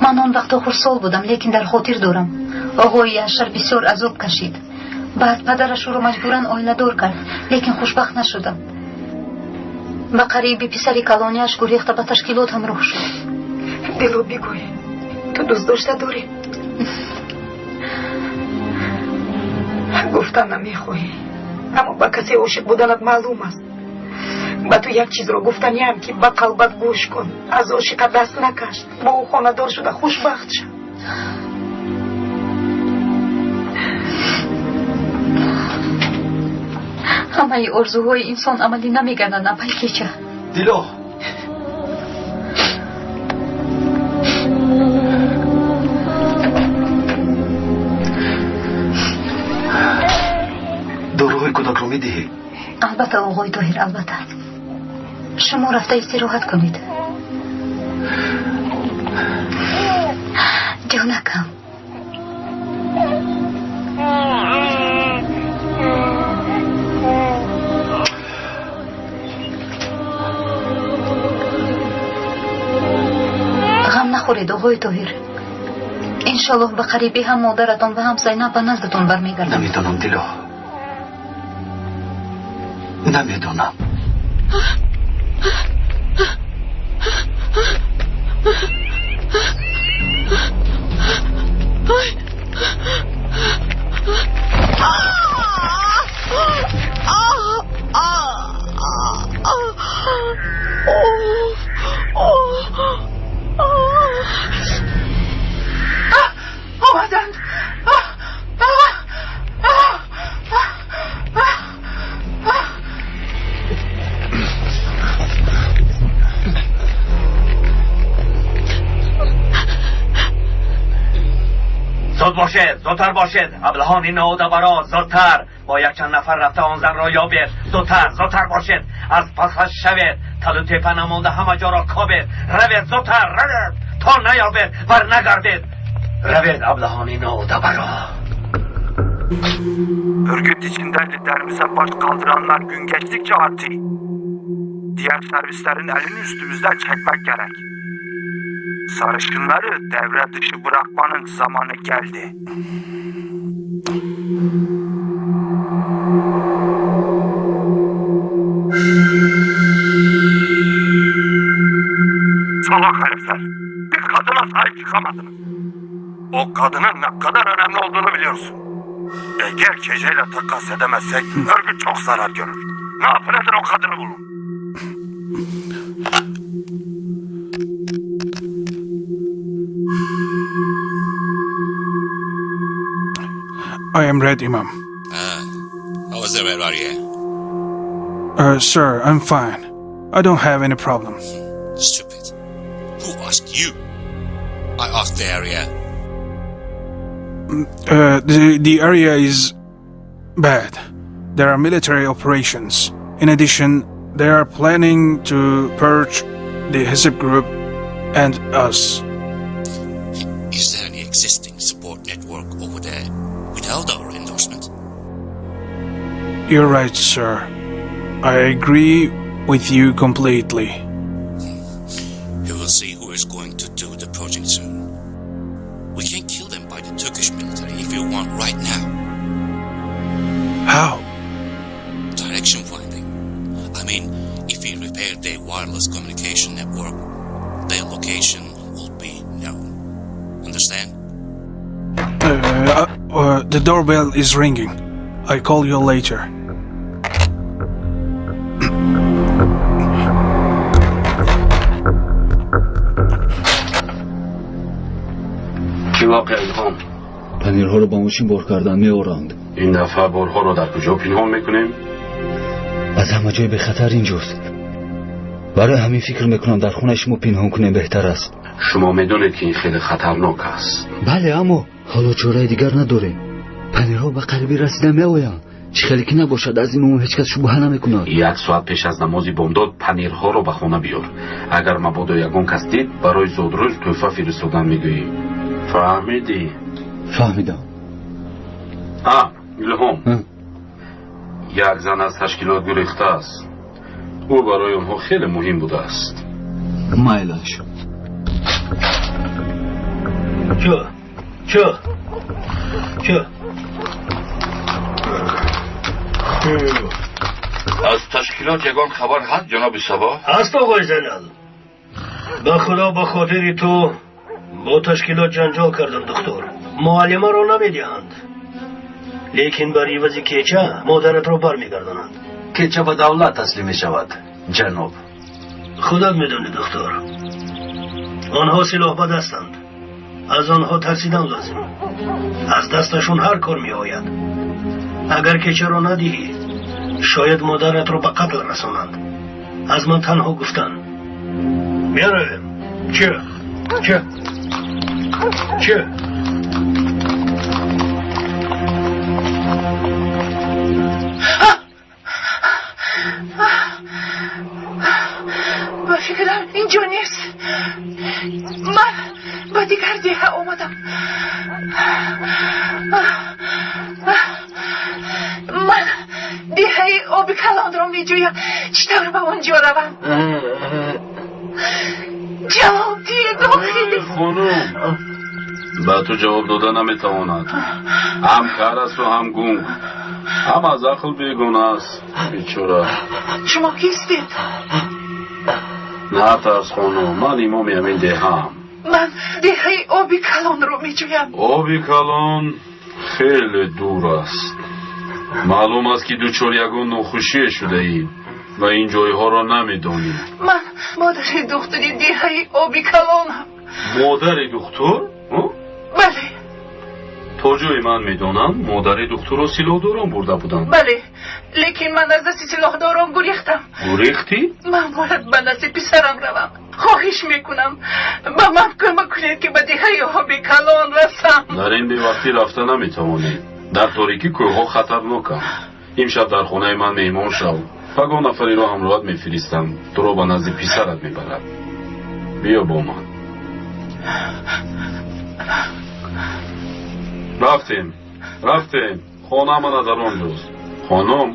من آن وقت خردسال بودم، لیکن در خاطر دارم آقای یشر بسیار عذاب کشید. بعد پدرش او را مجبورا عائله دار کرد، لیکن خوشبخت نشدم. به قریبی پسر کلانیش گریخته به تشکیلات همراه شد. دلو بگوی تو دوست داشته داری؟ گفتن نمیخواهی، اما با کسی عاشق بودنت معلوم است. Ба ту як чизро гуфтаниам, ки ба қалбат гӯш кун. Аз ошиқа даст накаш, бо ӯ хонадор шуда хушбахт шав. Ҳамаи орзуҳои инсон амалӣ намегарданд, апай Кеча. Дило, доруҳои кӯдакро медиҳӣ? Албатта, оғои Тоҳир, албатта. Шумо рафта истироҳат кунед. Ҷонакам. Ғам нахӯред, оғои Тоҳир. Иншоллоҳ ба қарибӣ ҳам модаратон ва ҳам Зайнаб ба наздатон бармегарданд. Намедонам, Дило, намедонам. Омаданд. Зуд бошед, зудтар бошед, аблаҳони ноудабаро, зудтар. Бо якчанд нафар рафта он занро ёбед. Зудтар, зудтар бошед, аз пасаш шавед, талу тепа намонда ҳама ҷоро кобед. Равед, зудтар равед, то наёбед бар нагардед. Равед, аблаҳони ноудабаро. Örgüt içinde liderimize baş kaldıranlar gün geçtikçe artıyor. Diğer servislerin elini üstümüzden çekmek gerek. Sarışınları devre dışı bırakmanın zamanı geldi. Salak herifler. Bir kadına sahip çıkamadınız. O kadının ne kadar önemli olduğunu biliyorsun. Eğer Kece'yle takas edemezsek örgüt çok zarar görür. Ne yapın edin o kadını bulun. I am Red Imam. How was the Red area? Sir, I'm fine. I don't have any problem. Stupid. Who asked you? I asked the area. The area is bad. There are military operations. In addition, they are planning to purge the Hizb group and us. Is there any existing support network over there without our endorsement? You're right, sir. I agree with you completely. We will see who is going to do the purging soon. We can kill them by the Turkish military if you want right now. How? Direction finding. I mean, if we repair their wireless communication network, their location will be known. Understand? The doorbell is ringing. I call you later. Чӣ воқеа, Илҳом? Панирҳоро ба мошин бор кардан меоранд. Ин дафъа борҳоро дар куҷо пинҳон мекунем? Аз ҳама ҷой бехатар инҷост. Барои ҳамин фикр мекунам дар хонаи шумо пинҳон кунем беҳтар аст. Шумо медонед, ки ин хеле хатарнок аст. Бале, аммо ҳоло чораи дигар надорем. Панирҳо ба қарибӣ расида меоянд. Чӣ хеле ки набошад, аз ин умум ҳеҷ кас шубҳа намекунад. Як соат пеш аз намози бомдод панирҳоро ба хона биёр. Агар мабодо ягон кас дид, барои зодрӯз тӯҳфа фиристодан мегӯӣ. Фаҳмидӣ? Фаҳмидам. А, Илҳом, як зан аз ташкилот гурехтааст. Ӯ барои онҳо хеле муҳим будааст. Майлаш. Чё? Чё? Чё? Аз ташкилот ягон хабар ҳаст, ҷаноби Сабо? Ҳаст, оғои Зайнал. Ба худо, ба хотири ту бо ташкилот ҷанҷол кардам, духтур. Муаллимаро намедиҳанд, лекин бар ивази кеча модаратро бармегардонанд. Кеча ба давлат таслим мешавад. Ҷаноб, худат медонӣ, духтур, онҳо силоҳ ба дастанд. Аз онҳо тарсидан лозим. Аз дасташон ҳар кор меояд. Агар кечаро надиҳӣ, шояд модаратро ба қатл расонанд. Аз ман танҳо гуфтан. Меравем. Че? Че? Че? Ба фикрам, инҷо нест. Ман ба дигар деҳа омадам. Ман деҳаи оби калонро меҷӯям. Чӣ тавр ба он ҷо равам? Ҷавоб диҳед, охир. Хонум, ба ту ҷавоб дода наметавонад. Ҳам кар асту ҳам гунг, ҳам аз ақл бегона аст, бечора. Шумо кистед? Натарс, хонум, ман имоми ҳамин деҳаам. Ман деҳаи оби калонро меҷӯям. Оби калон хеле дур аст. Маълум аст, ки дучори ягон нохушие шудаӣ ва ин ҷойҳоро намедонӣ. Ман модари духтури деҳаи оби калонам. Модари духтур? Бале. То ҷое ман медонам, модари духтурро силоҳдорон бурда буданд. Бале, лекин ман аз дасти силоҳдорон гурехтам. Гурехтӣ? Ман бояд ба назди писарам равам. Хоҳиш мекунам, ба ман кӯмак кунед, ки ба деҳаи оби калон расам. Дар ин бевақтӣ рафта наметавонӣ. Дар торикӣ кӯҳҳо хатарноканд. Имшаб дар хонаи ман меҳмон шав. Пагоҳ нафареро ҳамроҳат мефиристам, туро ба назди писарат мебарад. Биё бо ман. Рафтем, рафтем. Хона мана дар он ҷост. Хонум,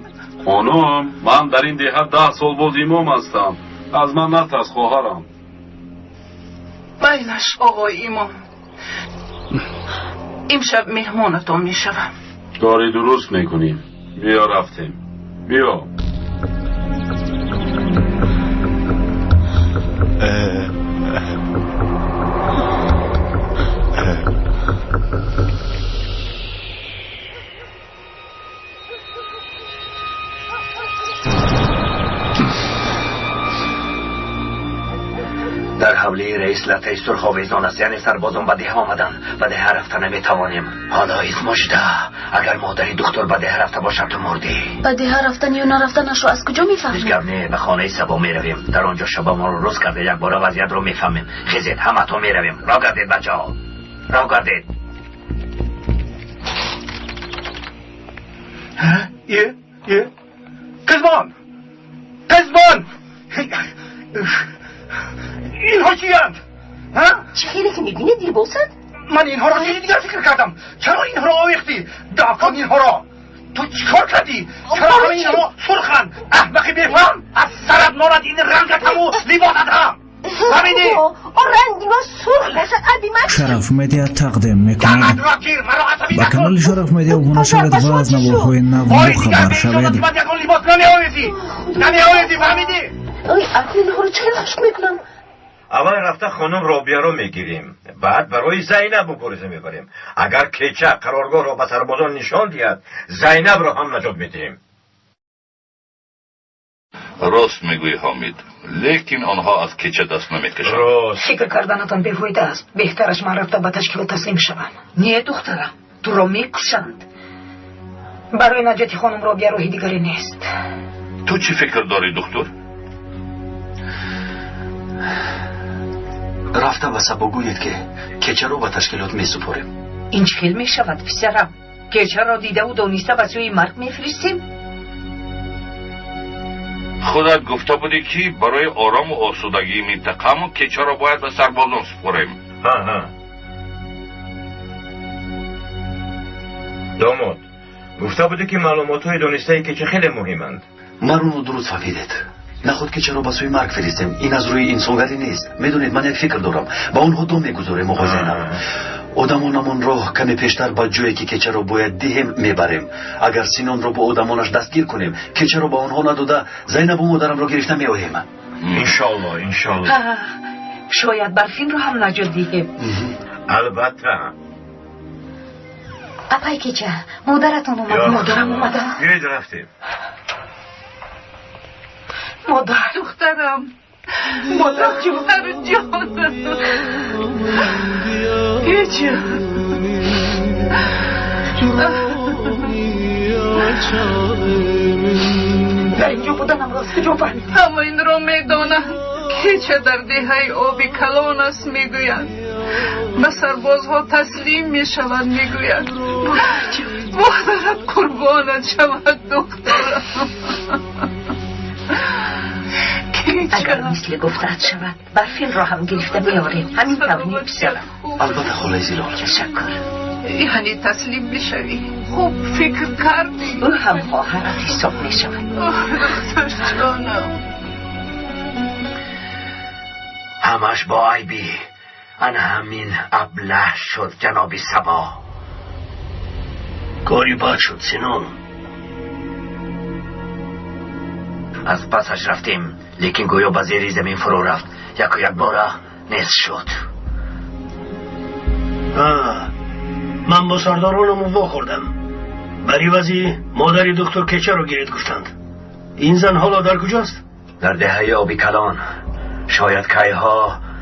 хонум, ман дар ин деҳа 10 сол боз имом ҳастам. Аз ман натарс, хоҳарам. Майлаш, оғои имом, имшаб меҳмонатон мешавам. Кори дуруст мекунӣ. Биё, рафтем, биё. Дар ҳавлии раис латаи сурх овезон аст, яъне сарбозон ба деҳа омаданд. Ба деҳа рафта наметавонем. Ҳоло мужда, агар модари духтур ба деҳа рафта бошад, ту мурдӣ. Ба деҳа рафтан ё нарафтанашро аз куҷо мефаҳмем? Ҳеҷ гап не, ба хонаи Сабо меравем. Дар он ҷо шабамонро рӯз карда, якбора вазъиятро мефаҳмем. Хезед, ҳаматон, меравем. Роҳ гардед, бачаҳо, роҳ гардед. Е, қизмон, қизмон, инҳо чиянд? Чӣ хеле ки мебинед, либосанд. Ман инҳоро чизи дигар фикр кардам. Чаро инҳоро овехтӣ? Дафон инҳоро. Ту чӣ кор кардӣ? Чаро ҳама инҳо сурханд? Аҳмақи бефаҳм, аз сарат монад ин рангатаму либосат ҳам, фаҳмидӣ? Ранги мо сурх бошад, аби ман. Шараф Медиа тақдим мекунад. Ба канали Шараф Медиа обуна шавед ва аз наворҳои нав бохабар шавед. Ягон либос намеовезӣ, намеовезӣ, фаҳмидӣ? Акнун инҳоро чӣ хел хушк мекунам? Аввал рафта хонум Робияро мегирем, баъд барои Зайнаб мубориза мебарем. Агар Кеча қароргоҳро ба сарбозон нишон диҳад, Зайнабро ҳам наҷот медиҳем. Рост мегӯӣ, Ҳомид, лекин онҳо аз Кеча даст намекашанд. Рост. Фикр карданатон бефоида аст. Беҳтараш ман рафта ба ташкилот таслим шавам. Не, духтарам, туро мекушанд. Барои наҷоти хонум Робия роҳи дигаре нест. Ту чӣ фикр дорӣ, духтур? Рафта ба Сабо гӯед, ки Кечаро ба ташкилот месупорем. Ин чӣ хел мешавад, писарам? Кечаро дидаву дониста ба сӯи марг мефиристем? Худат гуфта будӣ, ки барои орому осудагии минтақамон Кечаро бояд ба сарбозон супорем. Домод, гуфта будӣ, ки маълумотҳои донистаи Кеча хеле муҳиманд. Маро нодуруст фаҳмидед. Наход Кечаро ба сӯи марг фиристем, ин аз рӯи инсонгарӣ нест. Медонед, ман як фикр дорам. Ба онҳо дом мегузорем, оғои Зайнаб. Одамонамонро каме пештар ба ҷое, ки Кечаро бояд диҳем, мебарем. Агар Синонро бо одамонаш дастгир кунем, Кечаро ба онҳо надода, Зайнабу модарамро гирифта меоем. Иншоалло, иншоалло. Шояд Барфинро ҳам наҷот диҳем. Албатта. Апай Кеча, модаратон омад. Модарам омада. Биёед, рафтем. Модар, духтарам, модар ҷон, ҷон, Кеча. Дар инҷо буданамро аз куҷо фаҳмид? Ҳама инро медонанд. Кеча дар деҳаи оби калон аст, мегӯянд. Ба сарбозҳо таслим мешаванд, мегӯянд. Модарат қурбонат шавад, духтарам. Агар мисли гуфтаат шавад, барфинро ҳам гирифта меорем. Ҳамин тавр не, писарам? Албатта, холаи Зилол. Ташаккур. Яъне таслим мешавӣ? Хуб фикр кардӣ? Ӯ ҳам хоҳарат ҳисоб мешавад. Духтарҷонам. Ҳамаш бо айби ана ҳамин аблаҳ шуд, ҷаноби Сабо. Кори бад шуд, Синон. Аз пасаш рафтем, лекин гӯё ба зери замин фурӯ рафт. Яку якбора нест шуд. Ман бо сардоронам вохӯрдам. Бар ивази модари духтур Кечаро гиред гуфтанд. Ин зан ҳоло дар куҷост? Дар деҳаи оби калон. Шояд кайҳо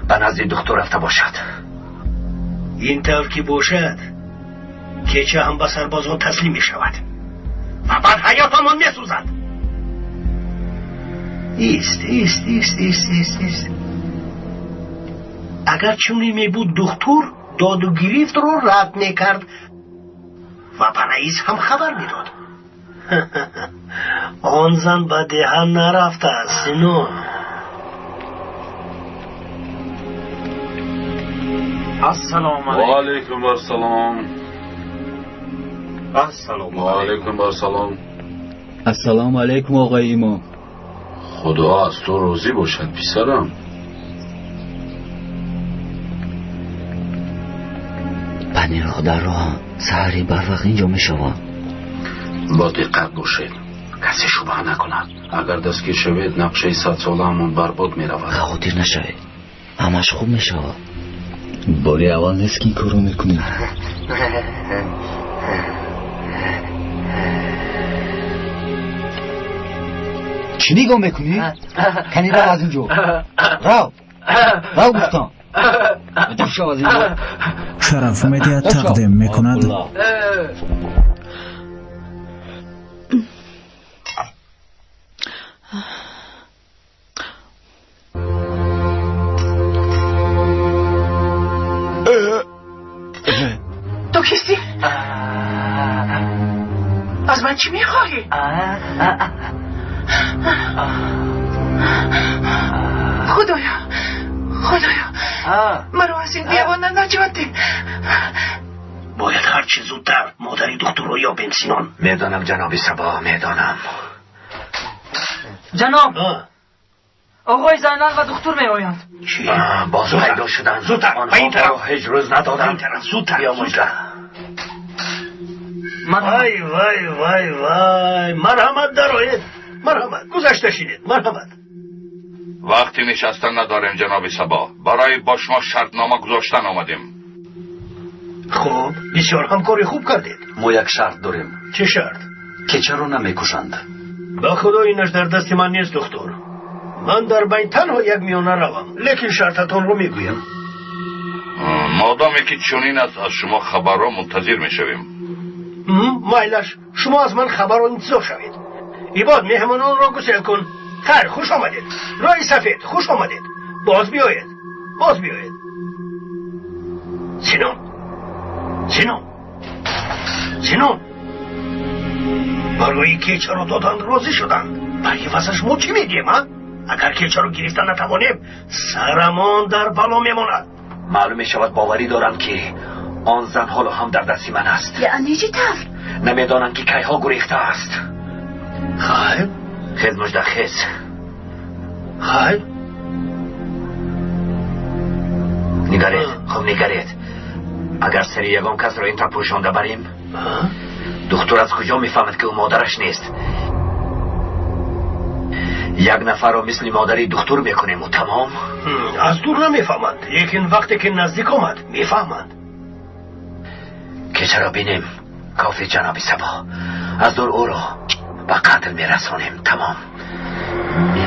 ба назди духтур рафта бошад. Ин тавр ки бошад, Кеча ҳам ба сарбозон таслим мешавад ва баъд ҳаётамон месӯзад. Ист, ист, ист, ист, ист, ист. Агар чунин мебуд, духтур доду гирифтро рад мекард ва ба раис ҳам хабар медод. Он зан ба деҳа нарафтааст, Синон. Ассалому алайкум. Ва алайкум ассалом. Ассалому ва алайкум ассалом. Ассалому алайкум, оғои имом. Худо аз ту розӣ бошад, писарам. Панирҳо дар роҳанд. Саҳари барвақт инҷо мешаванд. Бо диққат бошед, касе шубҳа накунад. Агар дастгир шавед, нақшаи садсолаамон барбод меравад. Хавотир нашавед, ҳамаш хуб мешавад. Бори аввал нест ки ин корро мекунем. Чӣ нигоҳ мекунӣ? Кани рав аз инҷо. Рав, рав гуфтам. Дур шав аз инҷо. Шараф Медиа тақдим мекунад. Ту кистӣ? Аз ман чӣ мехоҳӣ? Худоё, худоё, маро аз ин девона наҷот деҳ. Бояд ҳарчи зудтар модари духтурро ёбем, Синон. Медонам, ҷаноби Сабо, медонам. Ҷаноб, оғои Зайнал ва духтур меоянд. Боз пайдо шуданд. Зудтар, ба ин тараф. Ҳеҷ рӯз надоданд. Зудтар, Биё, мужда. Вай, вай, вай, вай, марҳамат, дароед. Марҳамат, гузашта шинед, марҳамат. Вақти нишастан надорем, ҷаноби Сабо. Барои бо шумо шартнома гузоштан омадем. Хуб, бисёр ҳам кори хуб кардед. Мо як шарт дорем. Чӣ шарт? Кечаро намекушанд. Ба худо, инаш дар дасти ман нест, духтур. Ман дар байн танҳо як миёна равам, лекин шартатонро мегӯям. Модоме ки чунин аст, аз шумо хабарро мунтазир мешавем. Майлаш, шумо аз ман хабарро интизор шавед. Ибод, меҳмононро гусел кун. Хайр, хуш омадед. Роҳи сафед, хуш омадед. Боз биёед, боз биёед. Синон, Синон, Синон, барои кечаро доданд розӣ шуданд. Бар ивазаш мо чӣ медиҳем, а? Агар кечаро гирифта натавонем, сарамон дар бало мемонад. Маълум мешавад, боварӣ дорам ки он зан ҳоло ҳам дар дасти ман аст. Яъне чӣ тавр? Намедонам ки кайҳо гурехтааст. Хайр. Хез, мужда, хез. Хайр. Нигаред, хуб нигаред. Агар сари ягон касро ин тавр пӯшонда барем, духтур аз куҷо мефаҳмад ки ӯ модараш нест? Як нафарро мисли модари духтур мекунему тамом. Аз дур намефаҳманд, лекин вақте ки наздик омад, мефаҳманд. Кечаро бинем, кофи, ҷаноби Сабо. Аз дур ӯро ба қатл мерасонем, тамом.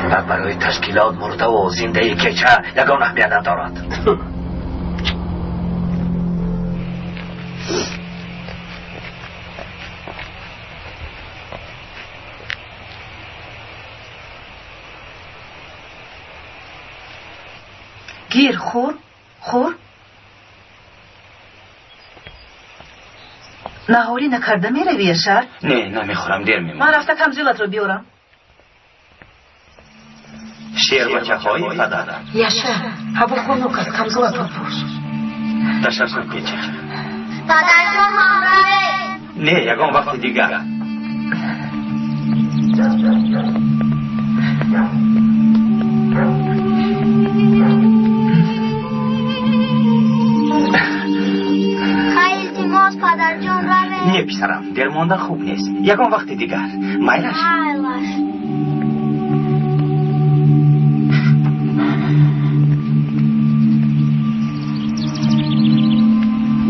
Ва барои ташкилот мурдаву зиндаи кеча ягон аҳамият надорад. Гир, хӯр, хӯр. Наҳорӣ накарда меравӣ, Яшар? Не, намехӯрам, дер мемонам. Ман рафта камзӯлатро биёрам. Шербачаҳои падарам. Яшар, ҳаво хунук аст, камзӯлатро пӯш. Ташаккур, Кеча. Падарҷон, ҳам равед. Не, ягон вақти дигар. Хай, илтимос, падарҷон, равед. Не, писарам, дер мондан хуб нест. Ягон вақти дигар. Майлаш? Майлаш.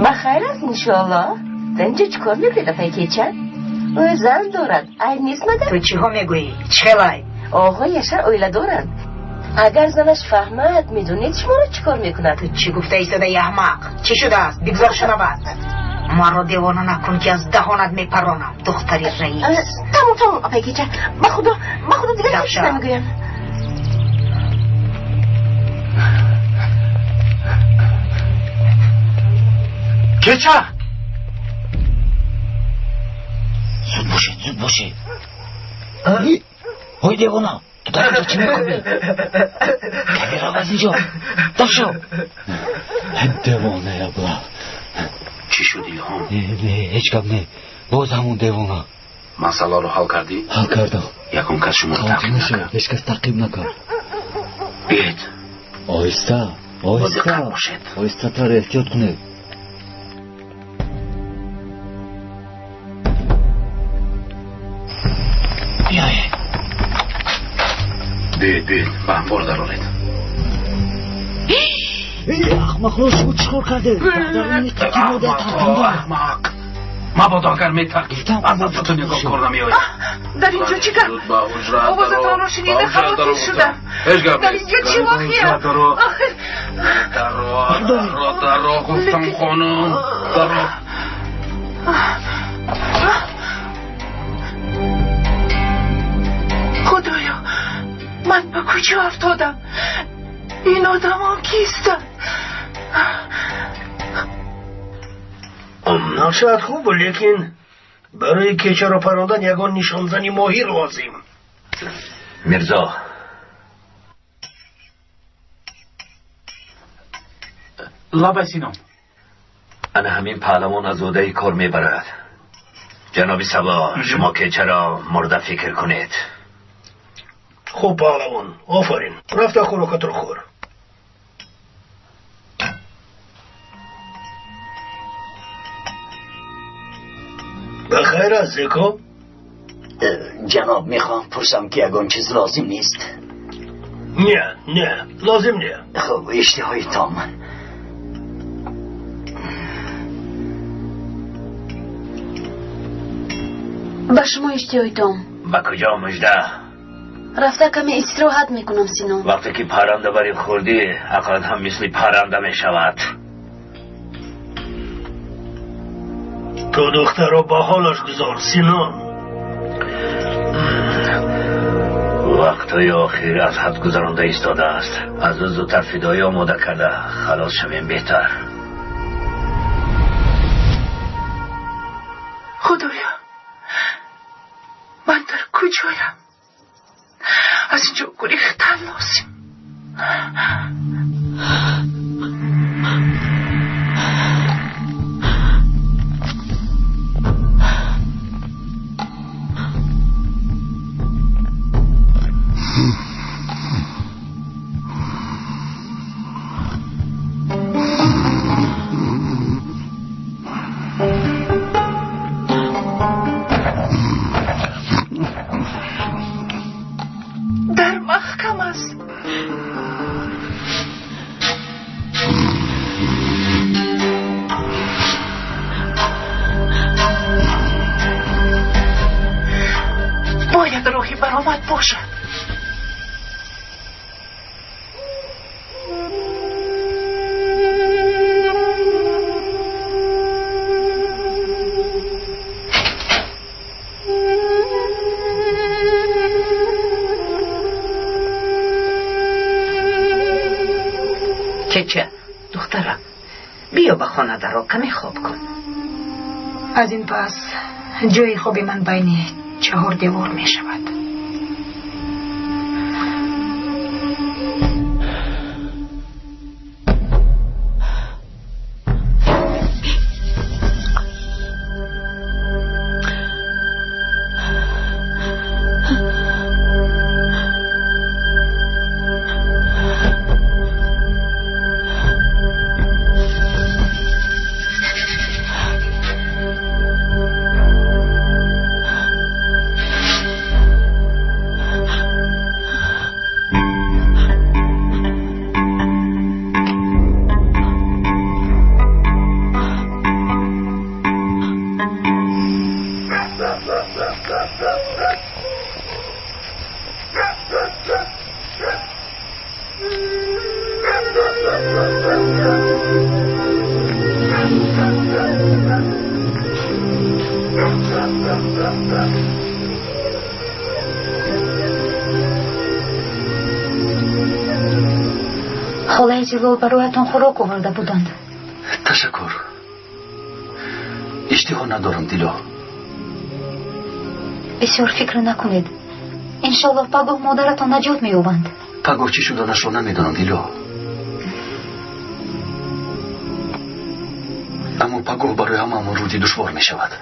Ба хайр аст, иншоаллоҳ. Дар инҷо чӣ кор мекунед, апай Кеча? Ӯ зан дорад, айб нест магар? Ту чиҳо мегӯӣ? Чӣ хелай? Оғои Яшар оила доранд. Агар занаш фаҳмад, медонед шуморо чӣ кор мекунад? Ту чӣ гуфта истодаи, аҳмақ? Чӣ шудааст? Бигзор шунавад. Маро девона накун, ки аз даҳонат мепаронам, духтари раис. Тамом, тамом, апай Кеча. Ба худо, ба худо, дигар ҳеҷ чиз намегӯям. Кеча! Зуд бошед, зуд бошед. Ой, девона, ту дар инҷо чӣ мекунӣ? Каме рав аз инҷо. Даф шав. Девона ябла. Чӣ шуд, Илҳом? Не, не, ҳеҷ гап не. Боз ҳамон девона. Масъаларо ҳал кардӣ? Ҳал кардам. Ягон кас шуморо Хавотир таъқиб нашав, накард? ҳеҷ кас таъқиб накард. Биед. Оҳиста, оҳиста. Бодиққат бошед. Оҳистатар эҳтиёт кунед. Биёед. Биёед, биёед, ба амбор дароред. Аҳмақло, шумо чӣ кор кардед? Аҳмақ! Мабодо агар метаркид, аз наздатон ягон кор намеояд. Дар инҷо чӣ гап? Ба ҳуҷра Овозатонро шунида хавотир шудам. Ҳеҷ гап Дар нест. инҷо чӣ воқеа? Охир Даро, даро, даро, гуфтам хонум. Даро. Худоё, ман ба куҷо афтодам? Ин одамон кистанд? Нақшаат хуб, лекин барои кечаро парондан ягон нишонзани моҳир лозим. Мирзо, Лабай, Синон. ана ҳамин паҳлавон аз уҳдаи кор мебарад. Ҷаноби Сабо, шумо кечаро мурда фикр кунед. Хуб, паҳлавон, офарин. Рафта хӯрокатро хӯр. Ба хайр аст, Зеко? Ҷаноб, мехоҳам пурсам, ки ягон чиз лозим нест? Не, не, лозим не. Хуб, иштиҳои том. Ба шумо иштиҳои том. Ба куҷо, Мужда? Рафта каме истироҳат мекунам, Синон. Вақте ки парранда бари хӯрдӣ, ақлат ҳам мисли парранда мешавад. Ту духтарро ба ҳолаш гузор, Синон. Вақтҳои охир аз ҳад гузаронда истодааст. Аз ӯ зудтар фидоӣ омода карда халос шавем беҳтар. Худоё, ман дар куҷоям? Аз инҷо гурехтан лозим. Дар маҳкам аст. Бояд роҳи баромад бошад. Кеча, духтарам, биё ба хона даро, каме хоб кун. Аз ин пас ҷои хоби ман байни чаҳор девор мешавад. Холаи Зилол бароятон хӯрок оварда буданд. Ташаккур. Иштиҳо надорам, Дило. Бисёр фикр накунед. Иншоллоҳ пагоҳ модаратон наҷот меёбанд. Пагоҳ чӣ шуданашро намедонам, Дило. Аммо пагоҳ барои ҳамаамон рӯзи душвор мешавад.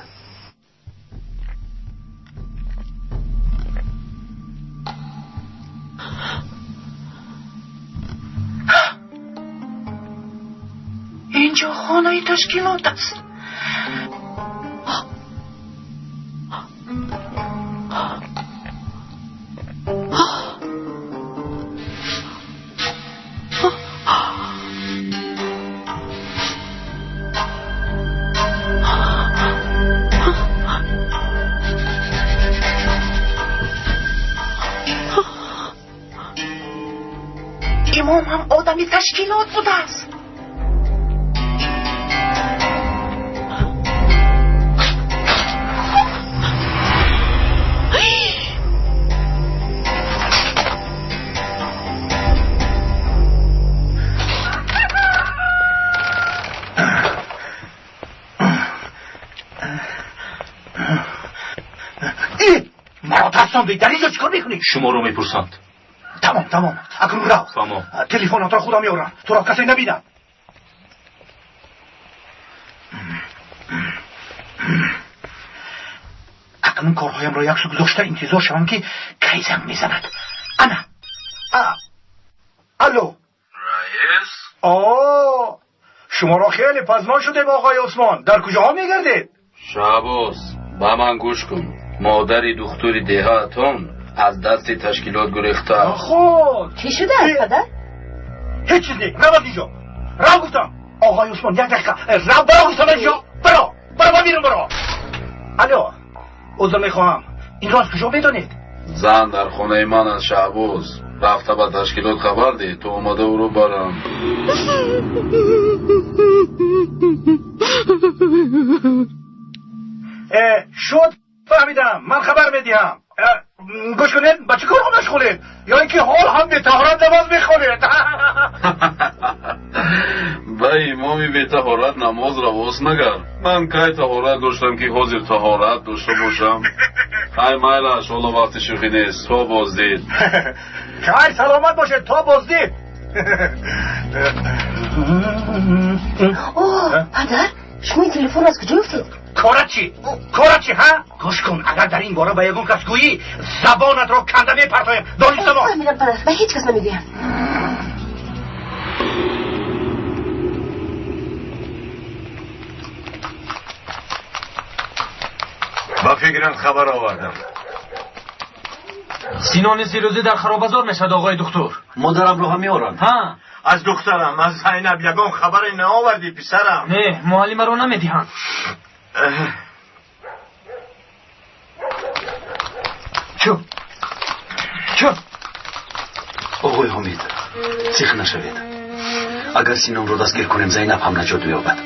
Инҷо хонаи ташкилот аст. Имом ҳам одами ташкилот будааст. Маро тарсондӣ. Дар инҷо чӣ кор мекунӣ? Шуморо мепурсанд. Тамом, тамом. Акнун рав. Тамом. Телефонатро худам меорам. Туро касе набинад. Акнун корҳоямро яксу гузошта интизор шавам, ки кай занг мезанад. Ана. Алло. Раис? О, шуморо хеле пазмон шудем, оғои Усмон. Дар куҷоҳо мегардед? Шаҳбоз, ба ман гӯш кун. Модари духтури деҳаатон аз дасти ташкилот гурехта. Худ! Чӣ шудааст, падар? Ҳеҷ чиз не. Рав аз инҷо. Рав гуфтам. Оғои Усмон, як дақиқа. Рав, баро гуфтам аз инҷо. Баро. Баро, ба берун баро. Алло. Узр мехоҳам. Инро аз куҷо медонед? Зан дар хонаи ман аст, Шаҳбоз. Рафта ба ташкилот хабар деҳ, то омада ӯро барам. Шуд, фаҳмидам. Ман хабар медиҳам. Гӯш кунед, ба чӣ корҳо машғулед? Ё ин ки ҳол ҳам бетаҳорат намоз мехонед? Ба имоми бетаҳорат намоз равост магар? Ман кай таҳорат доштам, ки ҳозир таҳорат дошта бошам? Ай майлаш, ҳоло вақти шӯхӣ нест. То боздид. Хайр, саломат бошед, то боздид. О, падар, шумо ин телефонро аз куҷо ёфтед? Корат чӣ? Корат чӣ, ҳа? Гӯш кун, агар дар ин бора ба ягон кас гӯӣ, забонатро канда мепартоем. Донистамо? Фаҳмидам, падар, ба ҳеҷ кас намегӯям. Ба фикрам хабар овардам. Синони Сирӯзӣ дар харобазор мешавад, оғои духтур. Модарамро ҳам меоранд. Ҳа. Аз духтарам, аз Зайнаб ягон хабаре наовардӣ, писарам? Не, муаллимаро намедиҳанд. Чӯ. Чӯ. Оғои Ҳомид, сих нашавед. Агар Синонро дастгир кунем, Зайнаб ҳам наҷот меёбад.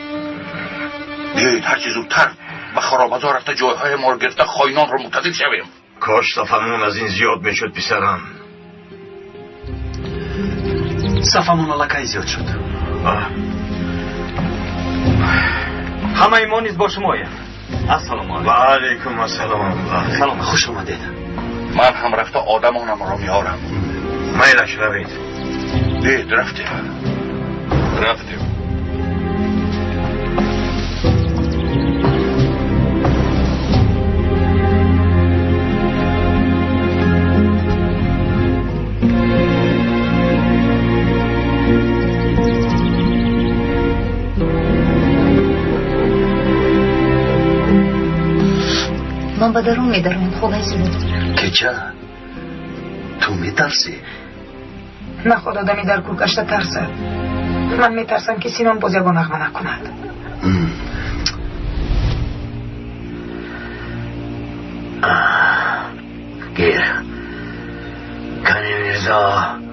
Биёед ҳарчи зудтар ба харобазор рафта ҷойҳои моро гирифта хоинонро мунтазир шавем. Кош сафамон аз ин зиёд мешуд, писарам. Сафамон аллакай зиёд шуд. Ҳамаи мо низ бо шумоем. Ассалому алайкум. Ва алайкум ассалом. Салом, хуш омадед. Ман ҳам рафта одамонамро меорам. Майлаш, равед. Дед, рафтем. Рафтем. Ман ба дарун медароям, холаи Зулол. Кеча, ту метарсӣ? Наход одами дар кӯл гашта тарсад. Ман метарсам, ки Синон боз ягон нағма накунад. Гир, кани Мирзо,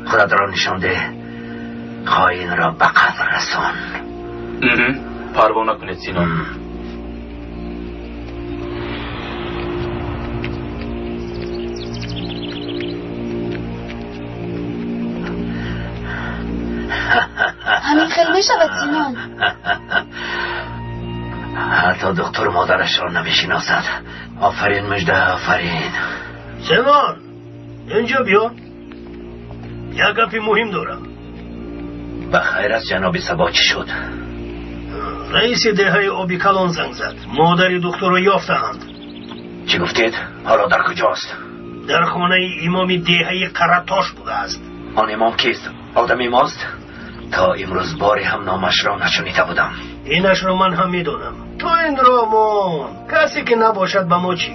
худатро нишон деҳ, хоинро ба қатл расон. Парво накунед, Синон. Ҳамин хел мешавад, Синон. Ҳатто духтур модарашро намешиносад. Офарин, Мужда, офарин. Синон, инҷо биё, як гапи муҳим дорам. Ба хайр аст, ҷаноби Сабо, чӣ шуд? Раиси деҳаи Оби Калон занг зад. Модари духтурро ёфтаанд. Чӣ гуфтед? Ҳоло дар куҷост? Дар хонаи имоми деҳаи Қаратош будааст. Он имом кист? Одами мост? То имрӯз боре ҳам номашро нашунида будам. Инашро ман ҳам медонам. То инро мон касе ки набошад, ба мо чӣ?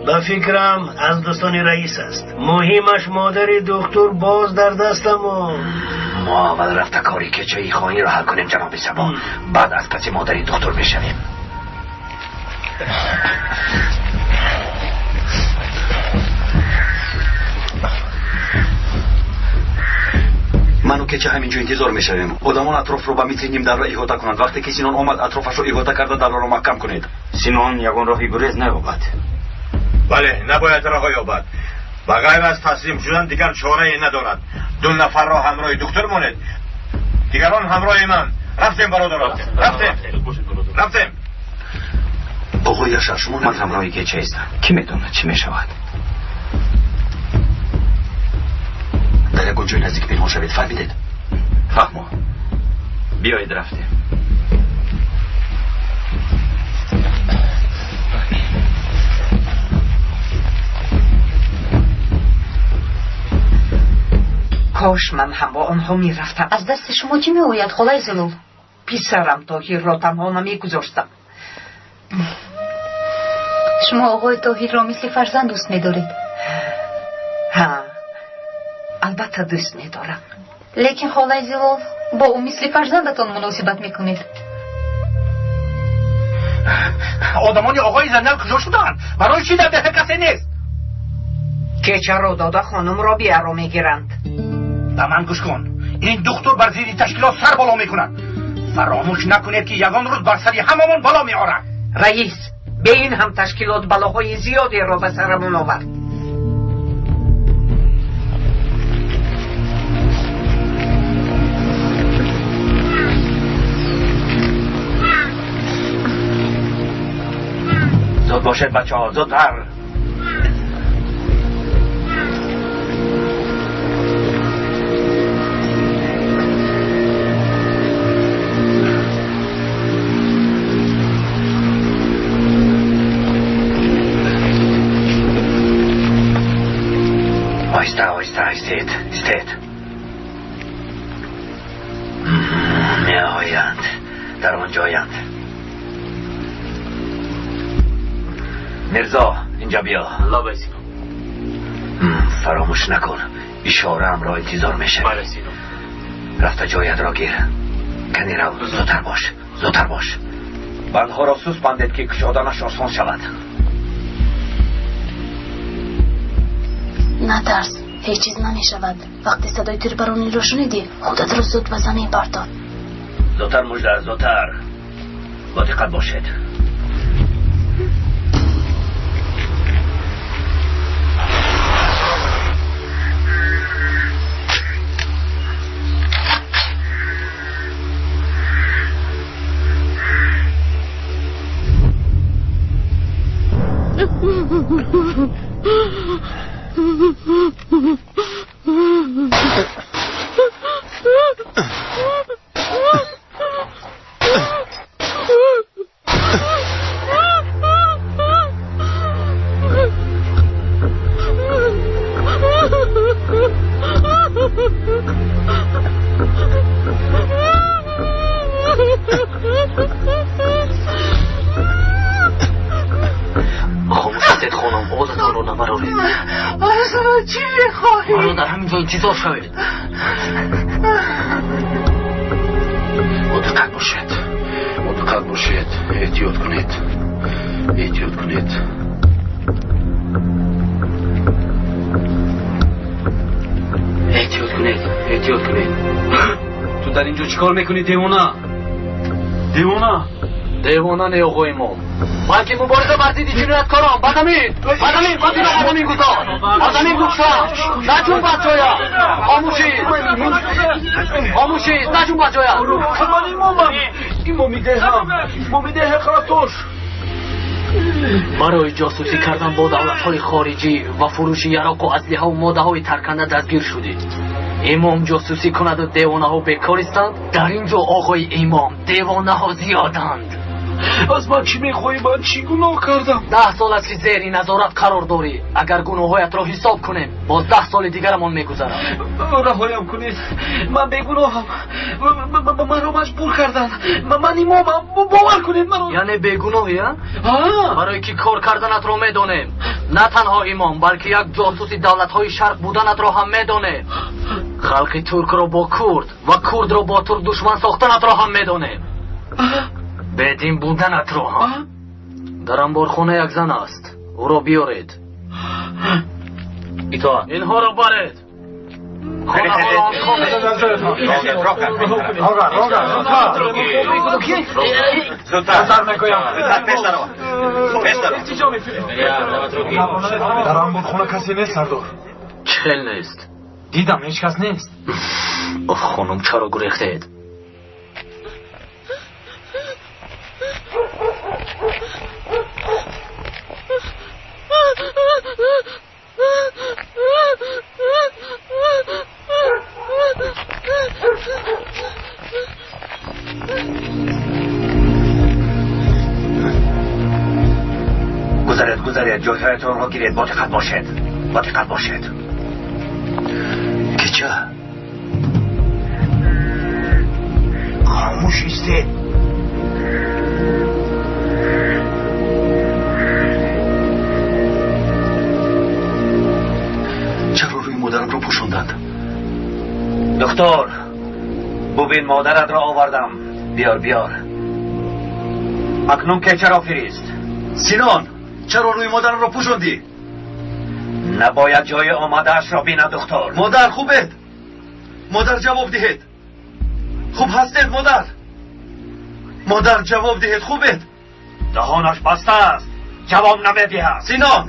Ба фикрам, аз дӯстони раис аст. Муҳимаш, модари духтур боз дар дастамон. Мо аввал рафта кори кечаи хоинро ҳал кунем, ҷаноби Сабо, баъд аз паси модари духтур мешавем. Ману Кеча ҳамин ҷо интизор мешавем. Одамон атрофро ба мисли нимдарра иҳота кунанд. Вақте ки Синон омад, атрофашро иҳота карда, дарраро маҳкам кунед. Синон ягон роҳи гурез наёбад. Бале, набояд роҳ ёбад. Ба ғайр аз таслим шудан дигар чорае надорад. Ду нафарро ҳамроҳи духтур монед, дигарон ҳамроҳи ман. Рафтем, бародарон, рафтем, рафтем. Оғои Яшар, шумо? Ман ҳамроҳи Кеча истам. Кӣ медонад, чӣ мешавад. Дар ягон ҷои наздик пинҳон шавед, фаҳмидед? Фаҳмо. Биёед, рафтем. Кош ман ҳам бо онҳо мерафтам. Аз дасти шумо чӣ меояд, холаи Зулол? Писарам Тоҳирро танҳо намегузоштам. Шумо оғои Тоҳирро мисли фарзанд дӯст медоред. Ҳа, албатта дӯст медорам. Лекин, холаи Зилол, бо ӯ мисли фарзандатон муносибат мекунед. Одамони оғои Занал куҷо шуданд? Барои чӣ дар деҳа касе нест? Кечаро дода, хонум Робияро мегиранд. Ба ман гӯш кун, ин духтур бар зидди ташкилот сар боло мекунад. Фаромӯш накунед, ки ягон рӯз бар сари ҳамамон бало меорад. Раис, бе ин ҳам ташкилот балоҳои зиёдеро ба сарамон овард. Зуд бошед, бачаҳо, зудтар. Оҳиста, оҳиста, истед, истед. Меоянд, дар он ҷоянд. Мирзо, инҷа биё. Лабай, Синон. Фаромӯш накун, ишораамро интизор мешавӣ. Бале, Синон. Рафта ҷоятро гир. Кани рав, зудтар бош, зудтар бош. Бандҳоро суст бандед, ки кушоданаш осон шавад. Натарс, ҳеҷ чиз намешавад. Вақте садои тирбарониро шунидӣ, худатро зуд ба замин партор. Зудтар, Мужда, зудтар. Бо диққат бошед. Хомӯш ҳастед, хонум, овозатонро набароред. Аз ман чӣ мехоҳӣ? Маро дар ҳамин ҷо интизор шавед. Бодиққат бошед, бодиққат бошед, эҳтиёт кунед, эҳтиёт кунед. Эҳтиёт кунед, эҳтиёт кунед. Ту дар ин ҷо чӣ кор мекунӣ, девона? Девона? Девона не, оғои имом, балки мубориза бар зидди ҷинояткорон. Ба замин, ба замин, қотилро ба замин гузор, ба замин гузор. Наҷун бар ҷоя. Хомӯшед, хомӯшед, наҷун бар ҷоя. Ман имомам, имоми деҳам, имоми деҳа Қаратош. Барои ҷосусӣ кардан бо давлатҳои хориҷӣ ва фурӯши яроқу аслиҳаву моддаҳои тарканда дастгир шудед. Имом ҷосусӣ кунаду девонаҳо бекористанд? Дар ин ҷо, оғои имом, девонаҳо зиёданд. Аз ман чӣ мехоҳӣ? Ман чӣ гуноҳ кардам? 10 сол аст, ки зери назорат қарор дорӣ. Агар гуноҳҳоятро ҳисоб кунем, боз 10 соли дигарамон мегузарад. Раҳоям кунед, ман бегуноҳам. Маро маҷбур карданд. Ман имомам, бовар кунед маро. Яъне бегуноҳӣ, а? Барои ки кор карданатро медонем. На танҳо имом, балки як ҷосуси давлатҳои шарқ буданатро ҳам медонем. Халқи туркро бо курд ва курдро бо турк душман сохтанатро ҳам медонем. Бедин буданатро ҳам. Дар анборхона як зан аст, ӯро биёред. Итоат. Инҳоро баред. Хонаҳоро анхобед. Зудтар мегӯям. Пеш даро, пеш даро. Дар анборхона касе нест, сардор. Чӣ хел нест? Дидам, ҳеҷ кас нест. Оф, хонум, чаро гурехтед? Гузаред, гузаред, ҷойҳоятонро гиред. Бодиққат бошед, бодиққат бошед. Кича, хомӯш истед. Чаро рӯи модарамро пӯшонданд? Духтур, бубин, модаратро овардам. Биёр, биёр. Акнун кечаро фирист. Синон, чаро рӯи модарамро пӯшондӣ? Набояд ҷои омадаашро бинад, духтур. Модар, хубед? Модар, ҷавоб диҳед. Хуб ҳастед, модар? Модар, ҷавоб диҳед, хубед? Даҳонаш баста аст, ҷавоб намедиҳад. Синон,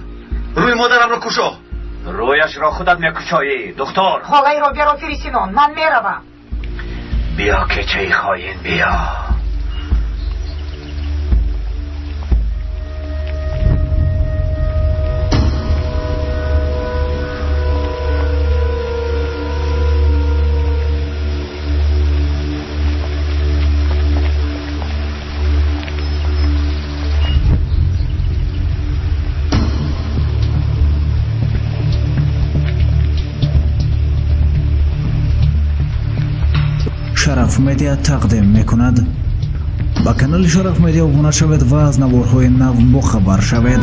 рӯи модарамро кушо. Рӯяшро худат мекушоӣ, духтур. Холаиро биро фири, Синон, ман меравам. Биё, кечаи хоин, биё. Шараф Медиа тақдим мекунад. Ба канали Шараф Медиа обуна шавед ва аз наворҳои нав бохабар шавед.